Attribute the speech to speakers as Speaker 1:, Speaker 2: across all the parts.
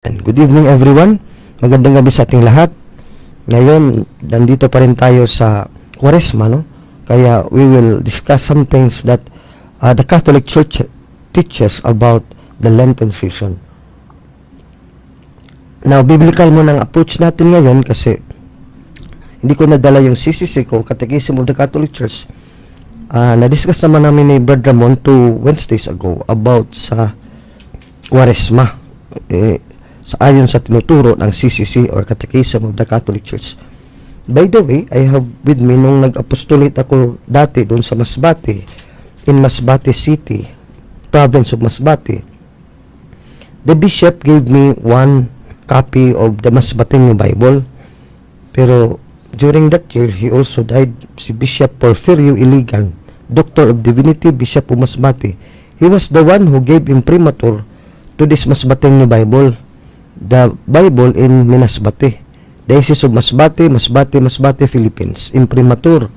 Speaker 1: And good evening, everyone. Magandang gabi sa ating lahat. Ngayon, nandito pa rin tayo sa Kwaresma, no? Kaya we will discuss some things that the Catholic Church teaches about the Lenten season. Now, biblical muna ang approach natin ngayon kasi hindi ko nadala yung CCC ko, Catechism of the Catholic Church. Na-discuss naman namin ni Brad Ramon 2 Wednesdays ago about sa Kwaresma. Eh, sa ayon sa tinuturo ng CCC or Catechism of the Catholic Church. By the way, I have with me, nung nag-apostolate ako dati doon sa Masbate, in Masbate City, province of Masbate, the bishop gave me one copy of the Masbateño Bible. Pero during that year, he also died, si Bishop Porfirio Iligan, Doctor of Divinity, Bishop of Masbate. He was the one who gave imprimatur to this Masbateño Bible, the Bible in Minasbate. Diocese of Masbate, Masbate, Masbate, Philippines. Imprimatur,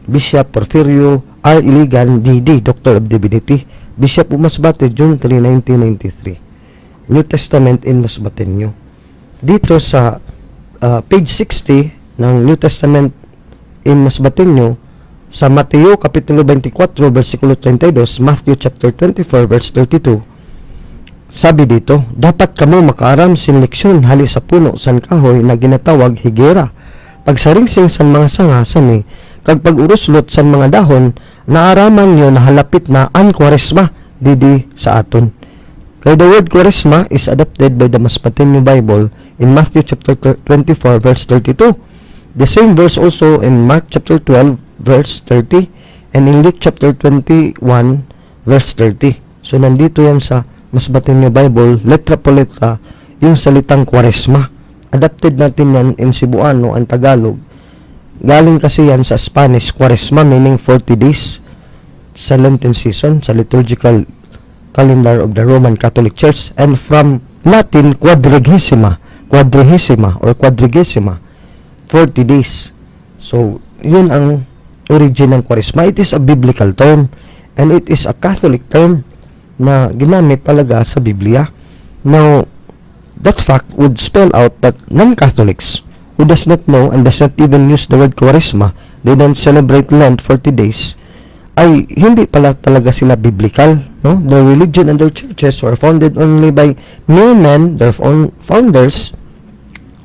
Speaker 1: Bishop Porfirio R. Iligan, D.D., Doctor of Divinity, Bishop of Masbate, June 3, 1993. New Testament in Masbateño. Dito sa page 60 ng New Testament in Masbateño, sa Mateo Kapitulo 24, versikulo 32, Matthew chapter 24, verse 32, sabi dito, "Dapat kamo makaaram sin leksyon hali sa puno san kahoy na ginatawag higera. Pagsaringsing san mga sanga sani, kag pag-uruslot san mga dahon, naaraman nyo na halapit na an Kwaresma didi sa aton." Kaya the word Kwaresma is adopted by the Masbateño Bible in Matthew chapter 24 verse 32. The same verse also in Mark chapter 12 verse 30 and in Luke chapter 21 verse 30. So nandito yan sa Masbateño Bible, letra po letra, yung salitang Kwaresma. Adapted natin yan in Cebuano and Tagalog. Galing kasi yan sa Spanish, Kwaresma, meaning 40 days sa Lenten season, sa liturgical calendar of the Roman Catholic Church, and from Latin quadragesima, quadragesima or quadrigesima, 40 days. So, yun ang origin ng Kwaresma. It is a biblical term and it is a Catholic term na ginamit talaga sa Biblia. Now, that fact would spell out that non-Catholics who does not know and does not even use the word Kwaresma, they don't celebrate Lent 40 days, ay hindi pala talaga sila biblical, no? Their religion and their churches were founded only by mere men, their own founders.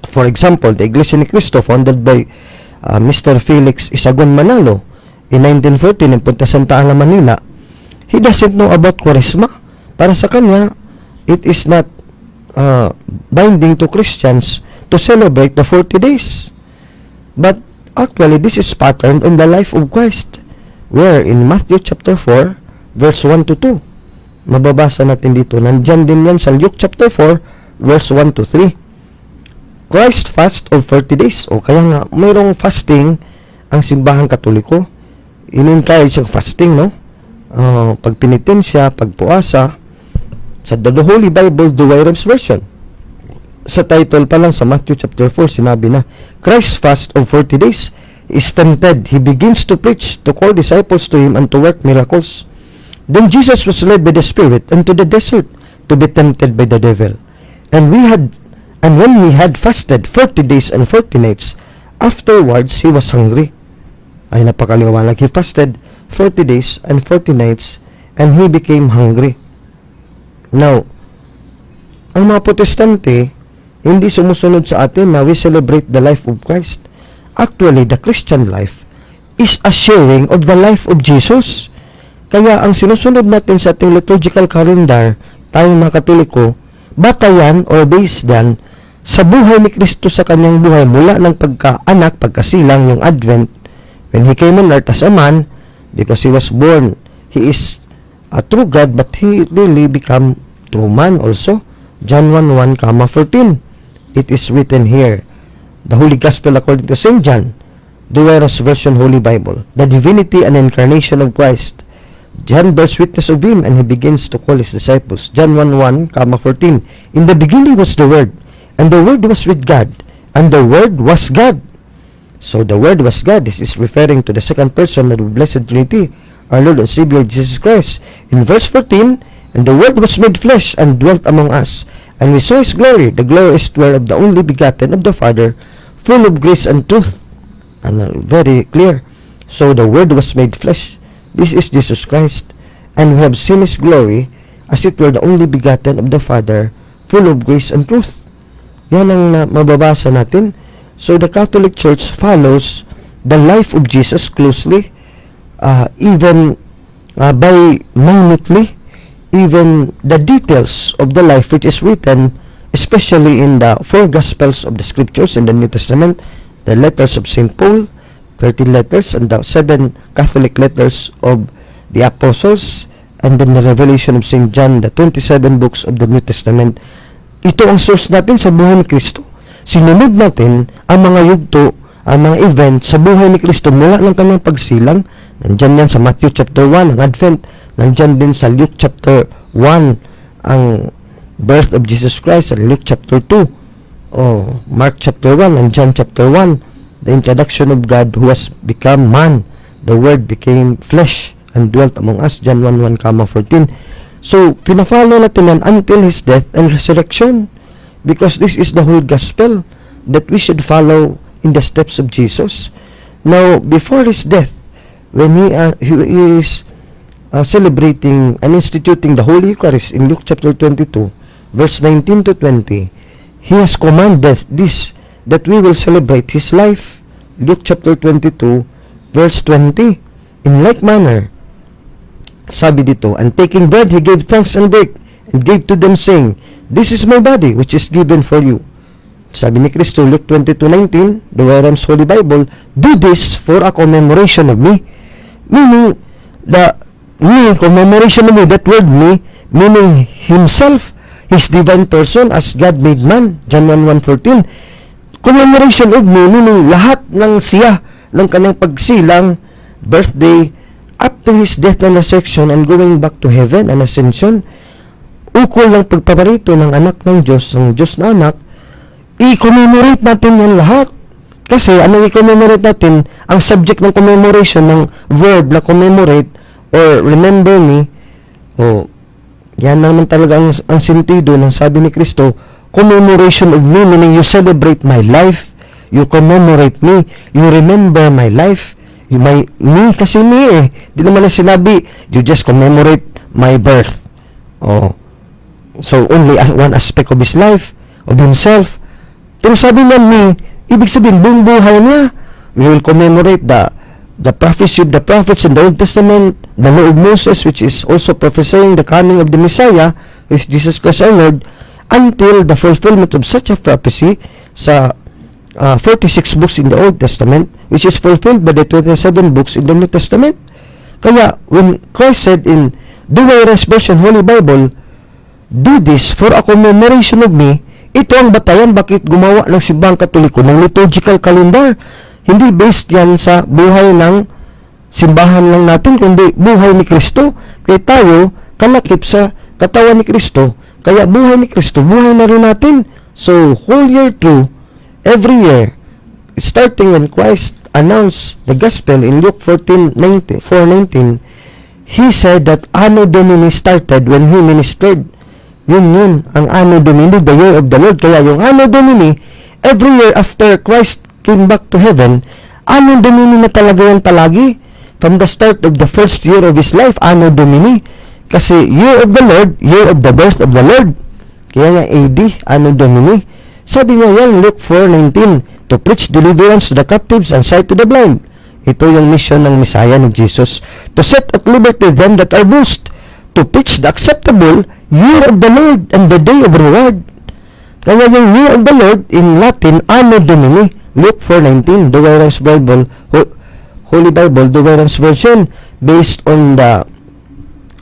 Speaker 1: For example, the Iglesia ni Cristo, founded by Mr. Felix Isagon Manalo in 1914 in Punta Santa Ana, Manila. He doesn't know about Kwaresma. Para sa kanya, it is not binding to Christians to celebrate the 40 days. But actually, this is patterned on the life of Christ, where in Matthew chapter 4, verse 1 to 2, mababasa natin dito. Nandyan din yan sa Luke chapter 4, verse 1 to 3. Christ fast of 40 days. O kaya nga, mayroong fasting ang Simbahang Katoliko. In-encourage ang fasting, no? Pagpenitensya, pagpuasa, sa The Holy Bible, Douay-Rheims Version. Sa title pa lang sa Matthew chapter 4, sinabi na, "Christ fast of 40 days is tempted. He begins to preach, to call disciples to him, and to work miracles. Then Jesus was led by the Spirit into the desert to be tempted by the devil. And when he had fasted 40 days and 40 nights, afterwards he was hungry." Ay napakaliwanag. He fasted 40 days and 40 nights and he became hungry. Now, ang mga Protestante, hindi sumusunod sa atin na we celebrate the life of Christ. Actually, the Christian life is a sharing of the life of Jesus. Kaya ang sinusunod natin sa ating liturgical calendar, tayong mga Katoliko, batayan or based yan sa buhay ni Kristo, sa kanyang buhay mula ng pagkaanak, pagkasilang, yung Advent, when He came on earth as a man, because He was born, He is a true God, but He really become true man also. John 1:1, 14. It is written here, the Holy Gospel according to St. John, Douay-Rheims Version Holy Bible, the divinity and incarnation of Christ. John bears witness of him and he begins to call his disciples. John 1:1, 14. "In the beginning was the Word, and the Word was with God, and the Word was God." So the Word was God. This is referring to the second person of the Blessed Trinity, our Lord and Savior Jesus Christ. In verse 14, "And the Word was made flesh and dwelt among us, "And we saw His glory, the glory as it were of the only begotten of the Father, full of grace and truth." And very clear. So the Word was made flesh. This is Jesus Christ. "And we have seen His glory, as it were the only begotten of the Father, full of grace and truth." Yan ang mababasa natin. So the Catholic Church follows the life of Jesus closely, even by minutely, even the details of the life which is written, especially in the four Gospels of the Scriptures in the New Testament, the letters of St. Paul, 13 letters, and the seven Catholic letters of the Apostles, and then the Revelation of St. John, the 27 books of the New Testament. Ito ang source natin sa buhay ni Kristo. Sinunod natin ang mga yugto, ang mga event sa buhay ni Kristo mula ng kanyang pagsilang. Nandyan yan sa Matthew chapter 1, ang Advent. Nandyan din sa Luke chapter 1, ang birth of Jesus Christ. And Luke chapter 2, oh, Mark chapter 1, and John chapter 1, the introduction of God who has become man. The Word became flesh and dwelt among us, John 1:1, 14. So, pina-follow natin yan until His death and resurrection because this is the whole gospel that we should follow in the steps of Jesus. Now, before His death, when he is celebrating and instituting the Holy Eucharist in Luke chapter 22, verse 19 to 20, He has commanded this, that we will celebrate His life. Luke chapter 22, verse 20. "In like manner," sabi dito, "and taking bread, He gave thanks and brake, and gave to them, saying, 'This is my body, which is given for you.'" Sabi ni Kristo, Luke 22:19, the Rhymes Holy Bible, "Do this for a commemoration of me." Meaning, the me, commemoration of me, that word "me," meaning Himself, His divine person as God made man, John 1:1-14. Commemoration of me, meaning lahat ng siya, ng kanyang pagsilang, birthday, up to His death and resurrection and going back to heaven and ascension, ukol ng pagpaparito ng anak ng Diyos, ng Diyos na anak, i-commemorate natin yan lahat. Kasi anong i-commemorate natin? Ang subject ng commemoration ng verb na commemorate or remember me, o yan naman talaga ang sentido ng sabi ni Kristo, commemoration of me, meaning you celebrate my life, you commemorate me, you remember my life, you, my, me, kasi me eh. Di naman na sinabi, you just commemorate my birth. Oh. So, only one aspect of his life, of himself. Pero sabi niya me, ibig sabihin, buong buhay niya. We will commemorate the prophecy of the prophets in the Old Testament, the law of Moses, which is also prophesying the coming of the Messiah, which is Jesus Christ our Lord, until the fulfillment of such a prophecy sa 46 books in the Old Testament, which is fulfilled by the 27 books in the New Testament. Kaya, when Christ said in Douay Version Holy Bible, "Do this for a commemoration of me," ito ang batayan bakit gumawa ng Simbahang Katoliko ng liturgical calendar. Hindi based yan sa buhay ng simbahan lang natin, kundi buhay ni Kristo. Kaya tayo, kalakip sa katawan ni Kristo. Kaya buhay ni Kristo, buhay na rin natin. So, whole year through, every year, starting when Christ announced the gospel in Luke 14:19, 4:19, He said that Anno Domini started when He ministered. Yun yun, ang Anno Domini, the year of the Lord. Kaya yung Anno Domini, every year after Christ came back to heaven, Anno Domini na talaga yan palagi. From the start of the first year of his life, Anno Domini. Kasi year of the Lord, year of the birth of the Lord. Kaya nga AD, Anno Domini. Sabi niya yan, Luke 4:19, "To preach deliverance to the captives and sight to the blind." Ito yung mission ng Messiah ni Jesus. "To set at liberty them that are bruised, to preach the acceptable year of the Lord and the day of reward." Kaya yung year of the Lord in Latin, Anno Domini, Luke 4:19, Douay Bible, Holy Bible, Douay Version, based on the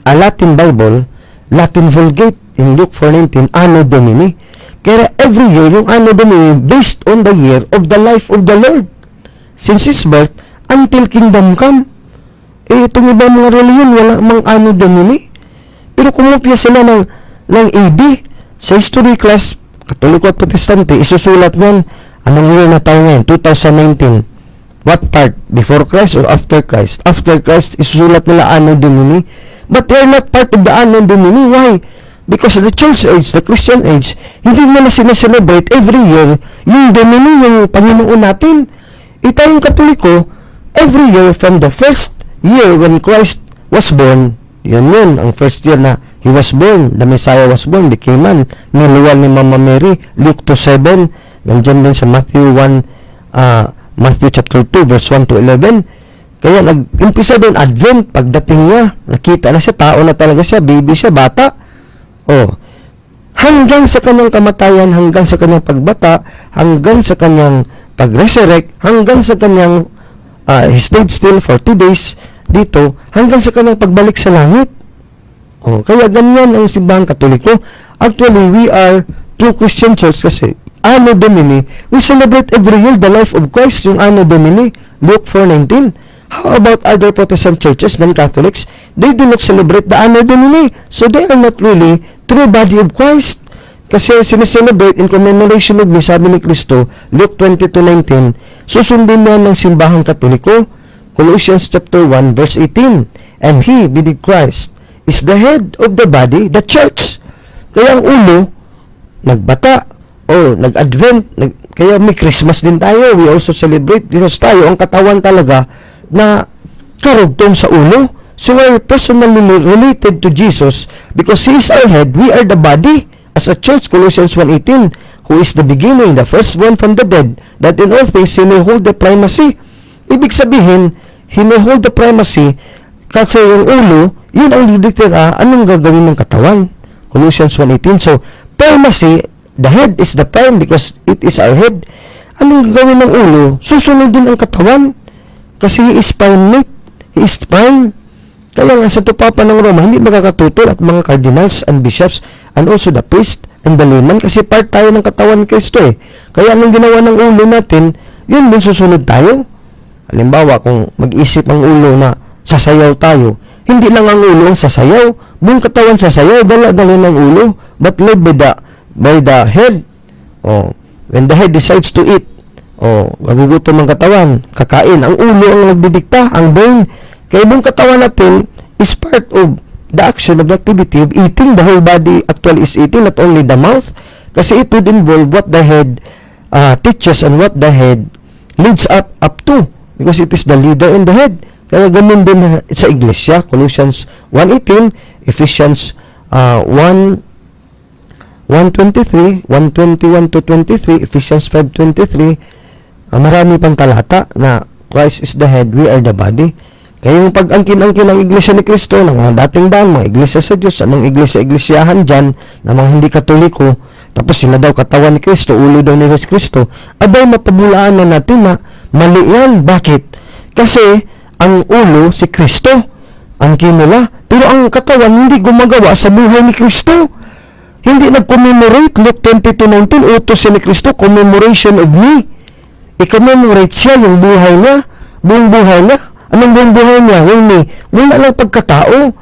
Speaker 1: a Latin Bible, Latin Vulgate in Luke 4:19, Anno Domini. Kaya every year, yung Anno Domini, based on the year of the life of the Lord. Since His birth, until kingdom come. Eh, itong ibang mga reliyon, wala mang Anno Domini. Pero kumopya sila ng AD. Sa history class, Katoliko at Protestante, isusulat niyan, anong year na tayo ngayon? 2019. What part? Before Christ or after Christ? After Christ, isusulat nila Anno Domini. But they are not part of the Anno Domini. Why? Because the church age, the Christian age, hindi mo na sineselebrate every year yung Domini, yung Panginoon natin. E tayong Katoliko, every year from the first year when Christ was born, yun yun, ang first year na He was born, the Messiah was born, became man, niluwal ni Mama Mary, Luke 2:7, nandyan din sa Matthew 1, Matthew chapter 2, verse 1 to 11. Kaya nag-umpisa doon, Advent, pagdating niya, nakita na siya, tao na talaga siya, baby siya, bata. Oh, hanggang sa kanyang kamatayan, hanggang sa kanyang pagbata, hanggang sa kanyang pag-resurrect, hanggang sa kanyang he stayed still for 2 days dito, hanggang sa kanyang pagbalik sa langit. Oh, kaya ganyan ang Simbahang Katoliko. Actually, we are true Christian church kasi Anno Domini, we celebrate every year the life of Christ, yung Anno Domini, Luke 4:19. How about other Protestant churches than Catholics? They do not celebrate the Anno Domini. So they are not really true body of Christ. Kasi sineselebrate in commemoration of me, sabi ni Kristo, Luke 22:19, susundin niya ng Simbahang Katoliko, Colossians chapter 1 verse 18. And He, meaning Christ, is the head of the body, the church. Kaya ang ulo, nagbata, o nag-advent, kaya may Christmas din tayo. We also celebrate because tayo, ang katawan talaga na karugtong sa ulo. So we're personally related to Jesus because He is our head, we are the body. As a church, Colossians 1:18, who is the beginning, the firstborn from the dead, that in all things He may hold the primacy. Ibig sabihin, He may hold the primacy kasi yung ulo, yun ang didikta anong gagawin ng katawan. Colossians 1:18. So, primacy, the head is the prime because it is our head. Anong gagawin ng ulo? Susunod din ang katawan. Kasi He is primate. He is prime. Kaya nga sa Papa ng Roma, hindi makakatutol at mga cardinals and bishops and also the priest and the layman kasi part tayo ng katawan ni Kristo eh. Kaya anong ginawa ng ulo natin, yun din susunod tayo. Halimbawa, kung mag-isip ang ulo na sasayaw tayo, hindi lang ang ulo ang sasayaw, buong katawan sasayaw, dala-dala ng ulo, but led by the head. Oh, when the head decides to eat, oh, magugutom ang katawan, kakain. Ang ulo ang nagdidikta, ang brain. Kaya buong katawan natin is part of the action of the activity of eating. The whole body actually is eating, not only the mouth. Kasi it would involve what the head teaches and what the head leads up to. Because it is the leader in the head. Kaya ganun din sa iglesia. Colossians 1:18, Ephesians 1 1:23, 1:21 to 23, Ephesians 5:23, marami pang talata na Christ is the head, we are the body. Kaya yung pag-angkin-angkin ng Iglesia ni Cristo, ng mga dating daan, mga Iglesia sa Diyos, anong iglesia-iglesiyahan dyan, na mga hindi Katoliko, tapos sila daw katawan ni Kristo, ulo daw ni Kristo, abay, mapabulaan na natin na mali yan. Bakit? Kasi ang ulo si Kristo, angkin nila, pero ang katawan hindi gumagawa sa buhay ni Kristo. Hindi nag-commemorate. Luke 22:19, utos siya ni Kristo, commemoration of me. I-commemorate siya yung buhay niya, buong buhay niya. Anong buong buhay niya? Yung me, mula lang pagkatao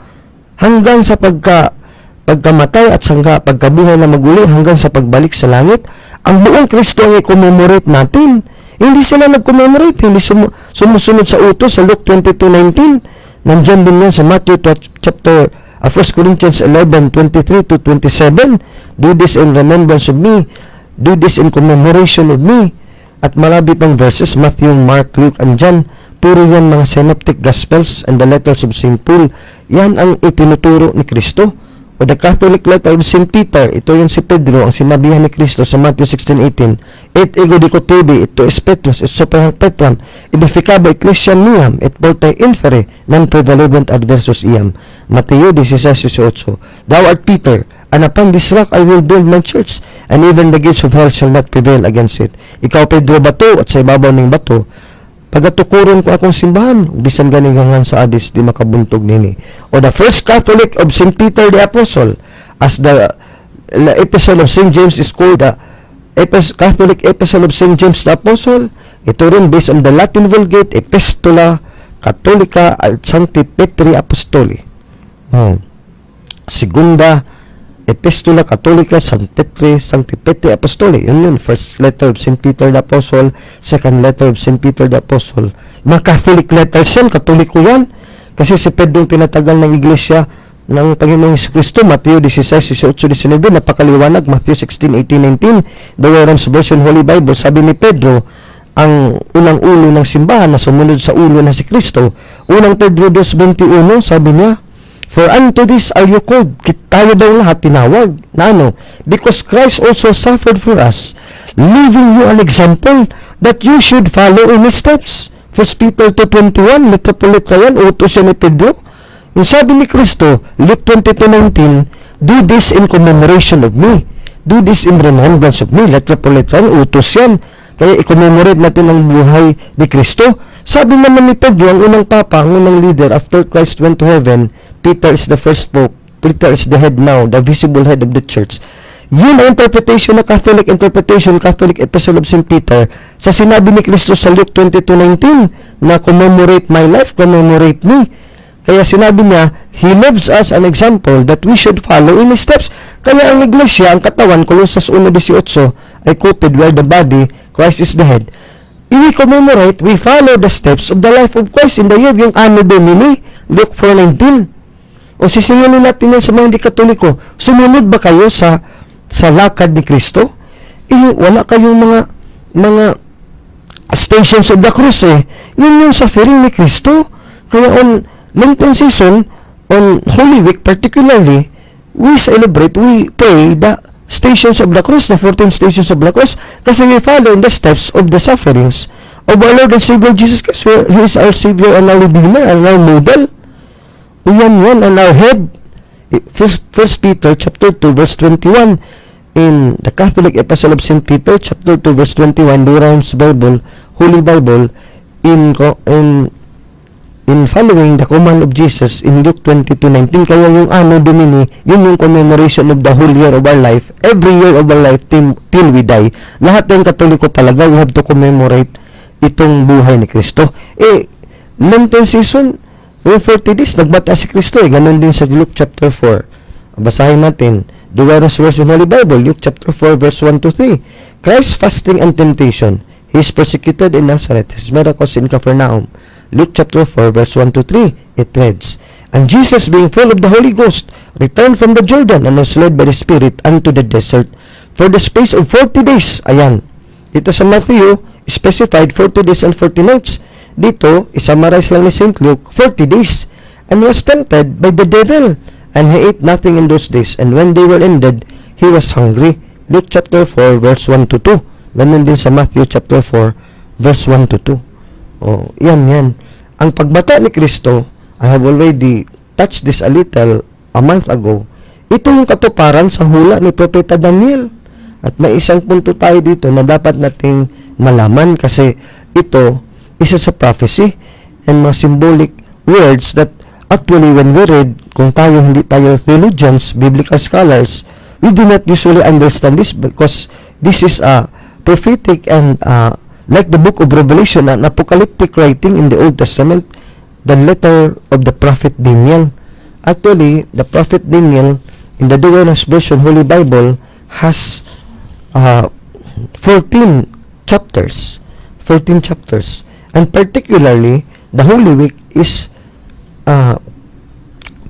Speaker 1: hanggang sa pagkamatay at sangga pagkabuhay na maguli hanggang sa pagbalik sa langit. Ang buong Kristo ang i-commemorate natin. Hindi sila nag-commemorate, hindi sumusunod sa utos sa Luke 22:19. Nandyan din yan sa Matthew chapter 1 Corinthians 11:23 to 27. Do this in remembrance of me. Do this in commemoration of me. At marami pang verses, Matthew, Mark, Luke, and John. Puro yan mga synoptic gospels and the letters of St. Paul. Yan ang itinuturo ni Kristo. O the Catholic letter of St. Peter, ito yung si Pedro, ang sinabihan ni Kristo sa Matthew 16:18. Et ego dico tibi, et tu es Petrus, et super hanc petram, edificabo ecclesiam meam, et portae inferni non prevalebunt adversus eam. Mateo 16:18. Thou art Peter, and upon this rock I will build my church, and even the gates of hell shall not prevail against it. Ikaw Pedro, bato, at sa ibabaw ng bato, pagatukuron ko akong simbahan, bisan ganing hangan sa Hades, di makabuntog nini. O the first Catholic of St. Peter the Apostle, as the epistle of St. James is called the Catholic Epistle of St. James the Apostle, ito rin based on the Latin Vulgate, Epistola Catholica ad Sancti Petri Apostoli. Segunda Epistola Catholica San Petri, Sancti Petri Apostoli. Yun yun. First letter of St. Peter the Apostle, second letter of St. Peter the Apostle. Mga Catholic letters yan, Katoliko yan. Kasi si Pedro yung tinatagal ng iglesia. ng Panginoong Kristo. Mateo 16, 18, 19, napakaliwanag. Matthew 16, 18, 19, Douay-Rheims Version Holy Bible, sabi ni Pedro, ang unang ulo ng simbahan na sumunod sa ulo na si Kristo. Unang Pedro 2.21, sabi niya, "For unto this are you called." Tayo daw lahat tinawag. Na ano? "Because Christ also suffered for us, leaving you an example that you should follow in His steps." 1 Peter 2.21, letra po letra yan, utos yan ni Pedro. Yung sabi ni Kristo, Luke 22.19, "Do this in commemoration of me. Do this in remembrance of me." Letra po letra yan, utos yan. Kaya i-commemorate natin ang buhay ni Kristo. Sabi naman ni Pedro, ang unang papa, ang unang leader after Christ went to heaven, Peter is the first pope. Peter is the head now, the visible head of the church. Yun ang interpretation na Catholic interpretation, Catholic Epistle of St. Peter, sa sinabi ni Kristo sa Luke 22.19 na "Commemorate my life, commemorate me." Kaya sinabi niya, He leaves us an example that we should follow in His steps. Kaya ang iglesia, ang katawan, Colosas 1.18, ay quoted, "Where the body, Christ is the head." We commemorate, we follow the steps of the life of Christ in the year, yung Anno Domini, Luke 4.19. O sisingilin natin yan sa mga hindi Katoliko. Sumunod ba kayo sa lakad ni Kristo? Eh, wala kayong mga Stations of the Cross eh. Yun yung suffering ni Kristo. Kaya on Lenten season, on Holy Week particularly, we celebrate, we pray the Stations of the Cross, the 14 Stations of the Cross, kasi we follow in the steps of the sufferings of our Lord and Savior Jesus Christ. He is our Savior and our Redeemer and our model. Yan yan, and our head. First Peter chapter 2 verse 21, in the Catholic Epistle of St. Peter chapter 2 verse 21, Douay-Rheims Bible, Holy Bible, in following the command of Jesus in Luke 22:19. Kaya yung Anno Domini, yun yung commemoration of the whole year of our life, every year of our life till we die. Lahat ng Katoliko talaga, we have to commemorate itong buhay ni Kristo. Eh, Lenten season, yung 40 days, nagbata si Kristo eh. Ganun din sa Luke chapter 4. Basahin natin. Douay-Rheims Version Holy Bible, Luke chapter 4 verse 1 to 3. Christ fasting and temptation. He is persecuted in Nazareth. His miracles in Capernaum. Luke chapter 4 verse 1 to 3. It reads, "And Jesus, being full of the Holy Ghost, returned from the Jordan and was led by the Spirit unto the desert for the space of 40 days." Ayan. Dito sa Matthew, specified 40 days and 40 nights. Dito, isummarize lang ni St. Luke, 40 days. "And was tempted by the devil. And he ate nothing in those days. And when they were ended, he was hungry." Luke chapter 4, verse 1 to 2. Ganun din sa Matthew chapter 4, verse 1 to 2. Oh, yan, yan. Ang pagbata ni Kristo, I have already touched this a little a month ago. Ito yung katuparan sa hula ni Propeta Daniel. At may isang punto tayo dito na dapat nating malaman kasi ito, isa sa prophecy and mga symbolic words that actually when we read, kung tayo hindi tayo theologians, biblical scholars, we do not usually understand this because this is a prophetic and like the book of Revelation, an apocalyptic writing in the Old Testament, the letter of the prophet Daniel. Actually, the prophet Daniel in the Douay-Rheims Version Holy Bible has 14 chapters. 14 chapters. And particularly, the Holy Week is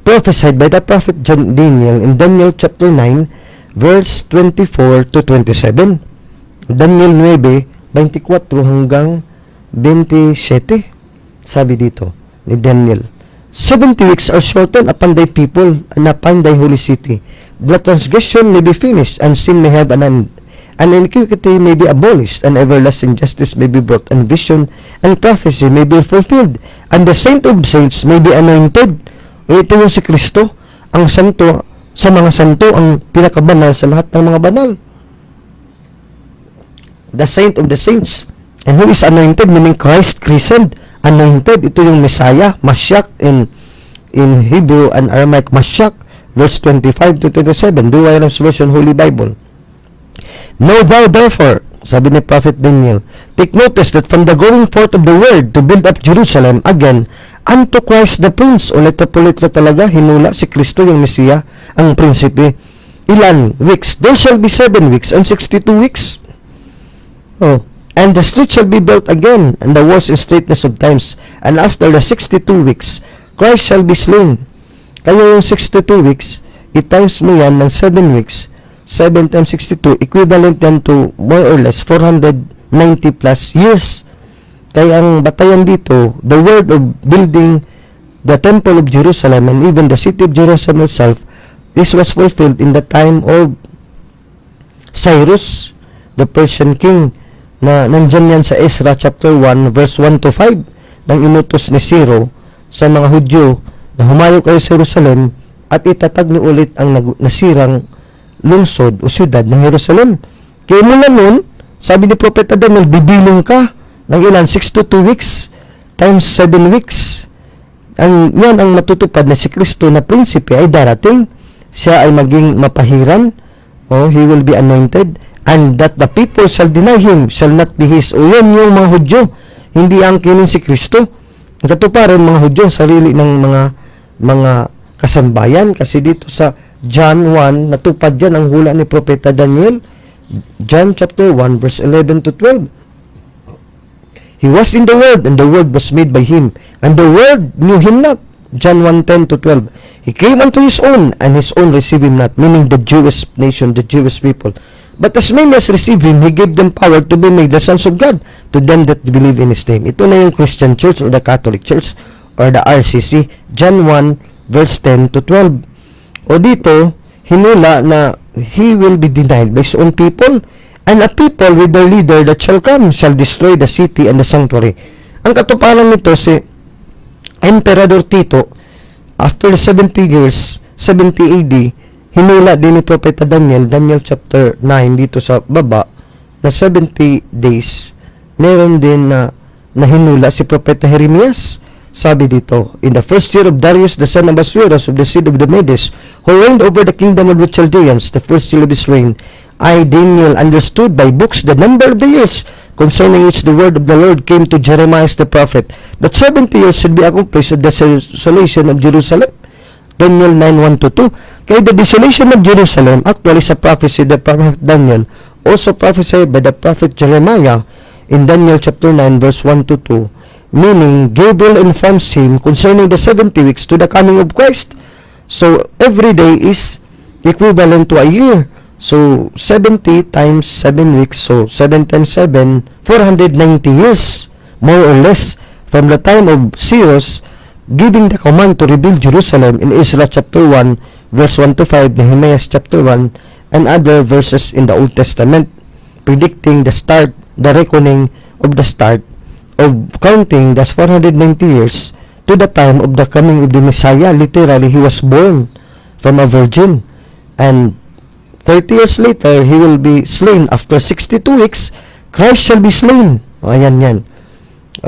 Speaker 1: prophesied by the prophet John Daniel in Daniel chapter 9, verse 24 to 27. Daniel 9, 24 hanggang 27. Sabi dito ni Daniel, "70 weeks are shortened upon thy people and upon thy holy city. The transgression may be finished and sin may have an end, and iniquity may be abolished, and everlasting justice may be brought, and vision and prophecy may be fulfilled, and the saint of saints may be anointed." O ito yung si Kristo, ang santo sa mga santo, ang pinakabanal sa lahat ng mga banal. The saint of the saints. And who is anointed, meaning Christ christened, anointed. Ito yung Messiah, Mashiach in Hebrew and Aramaic, Mashiach, verse 25 to 27, Douay-Rheims Version Holy Bible. "Know thou therefore," sabi ni Prophet Daniel, "take notice that from the going forth of the word to build up Jerusalem again unto Christ the Prince." O letra po letra talaga, hinula si Kristo yung Mesiya, ang prinsipe. Ilan weeks? "There shall be 7 weeks and 62 weeks. Oh, and the street shall be built again, and the walls in straitness of times. And after the 62 weeks, Christ shall be slain." Kaya yung 62 weeks, i-times mo yan ng 7 weeks, 7 times 62, equivalent yan to more or less 490 plus years. Kaya ang batayan dito, the word of building the Temple of Jerusalem and even the city of Jerusalem itself, this was fulfilled in the time of Cyrus, the Persian king, na nandyan yan sa Ezra chapter 1 verse 1 to 5 nang inutos ni Ciro sa mga Hudyo na humayo kayo sa Jerusalem at itatag niyo ulit ang nasirang lungsod o syudad ng Jerusalem. Kaya mula nun, sabi ni Propeta Daniel, bibilang ka ng ilan? 62 weeks times 7 weeks. Yan ang matutupad na si Kristo na prinsipe ay darating. Siya ay maging mapahiran. Oh, he will be anointed and that the people shall deny him, shall not be his. O yun yung mga Hudyo. Hindi angkinin si Kristo. Ang katuparan, mga Hudyo, sarili ng mga kasambayan kasi dito sa John 1, natupad yan ang hula ni Propeta Daniel. John chapter 1 verse 11 to 12. He was in the world, and the world was made by him, and the world knew him not. John 1:10 to 12. He came unto his own, and his own received him not, meaning the Jewish nation, the Jewish people. But as many as received him, he gave them power to be made the sons of God, to them that believe in his name. Ito na yung Christian Church or the Catholic Church or the RCC. John 1 verse 10 to 12. O dito, hinula na he will be denied by his own people, and a people with their leader that shall come shall destroy the city and the sanctuary. Ang katuparan nito, si Emperador Tito, after 70 years, 70 AD, hinula din ni Propeta Daniel, Daniel chapter 9 dito sa baba, na 70 days, meron din na hinula si Propeta Jeremias. Sabi dito, "In the first year of Darius the son of Ahasuerus of the seed of the Medes, who reigned over the kingdom of the Chaldeans, the first year of his reign, I, Daniel, understood by books the number of the years concerning which the word of the Lord came to Jeremiah the prophet, that 70 years should be accomplished of the desolation of Jerusalem." Daniel 9, 1 to 2. Kaya the desolation of Jerusalem, actually sa prophecy, the prophet Daniel, also prophesied by the prophet Jeremiah in Daniel chapter 9, verse 1 to 2, meaning Gabriel informs him concerning the 70 weeks to the coming of Christ. So, every day is equivalent to a year. So, 70 times 7 weeks, so 7 times 7, 490 years, more or less, from the time of Cyrus giving the command to rebuild Jerusalem in Ezra chapter 1, verse 1 to 5, Nehemiah chapter 1, and other verses in the Old Testament, predicting the start, the reckoning of the start of counting that's 490 years to the time of the coming of the Messiah. Literally, he was born from a virgin. And 30 years later, he will be slain. After 62 weeks, Christ shall be slain. O, ayan yan.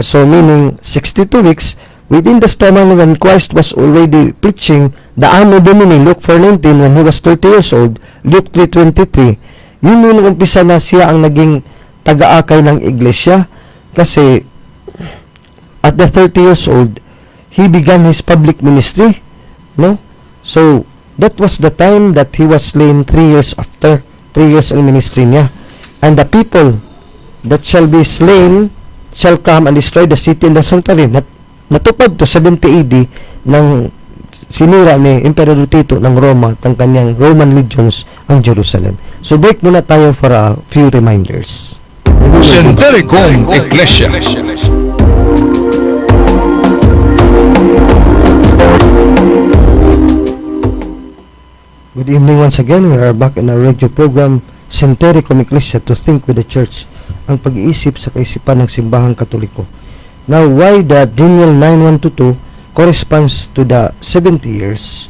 Speaker 1: So, meaning, 62 weeks, within the span when Christ was already preaching the Anno Domini, Luke 4:19, when he was 30 years old, Luke 3:23, yun yung umpisa na siya ang naging taga-akay ng iglesia kasi at the 30 years old, he began his public ministry, no? So, that was the time that he was slain 3 years after, 3 years ang ministry niya. And the people that shall be slain shall come and destroy the city and the sanctuary. Natupad to 70 AD ng sinira ni Emperor Tito ng Roma at ang kanyang Roman legions ang Jerusalem. So break muna tayo for a few reminders.
Speaker 2: Sintericom Ecclesia.
Speaker 1: Good evening once again. We are back in our radio program, Sintericom Ecclesia, to think with the church, ang pag-iisip sa kaisipan ng simbahang Katoliko. Now, why the Daniel 9:1 to 2 corresponds to the 70 years,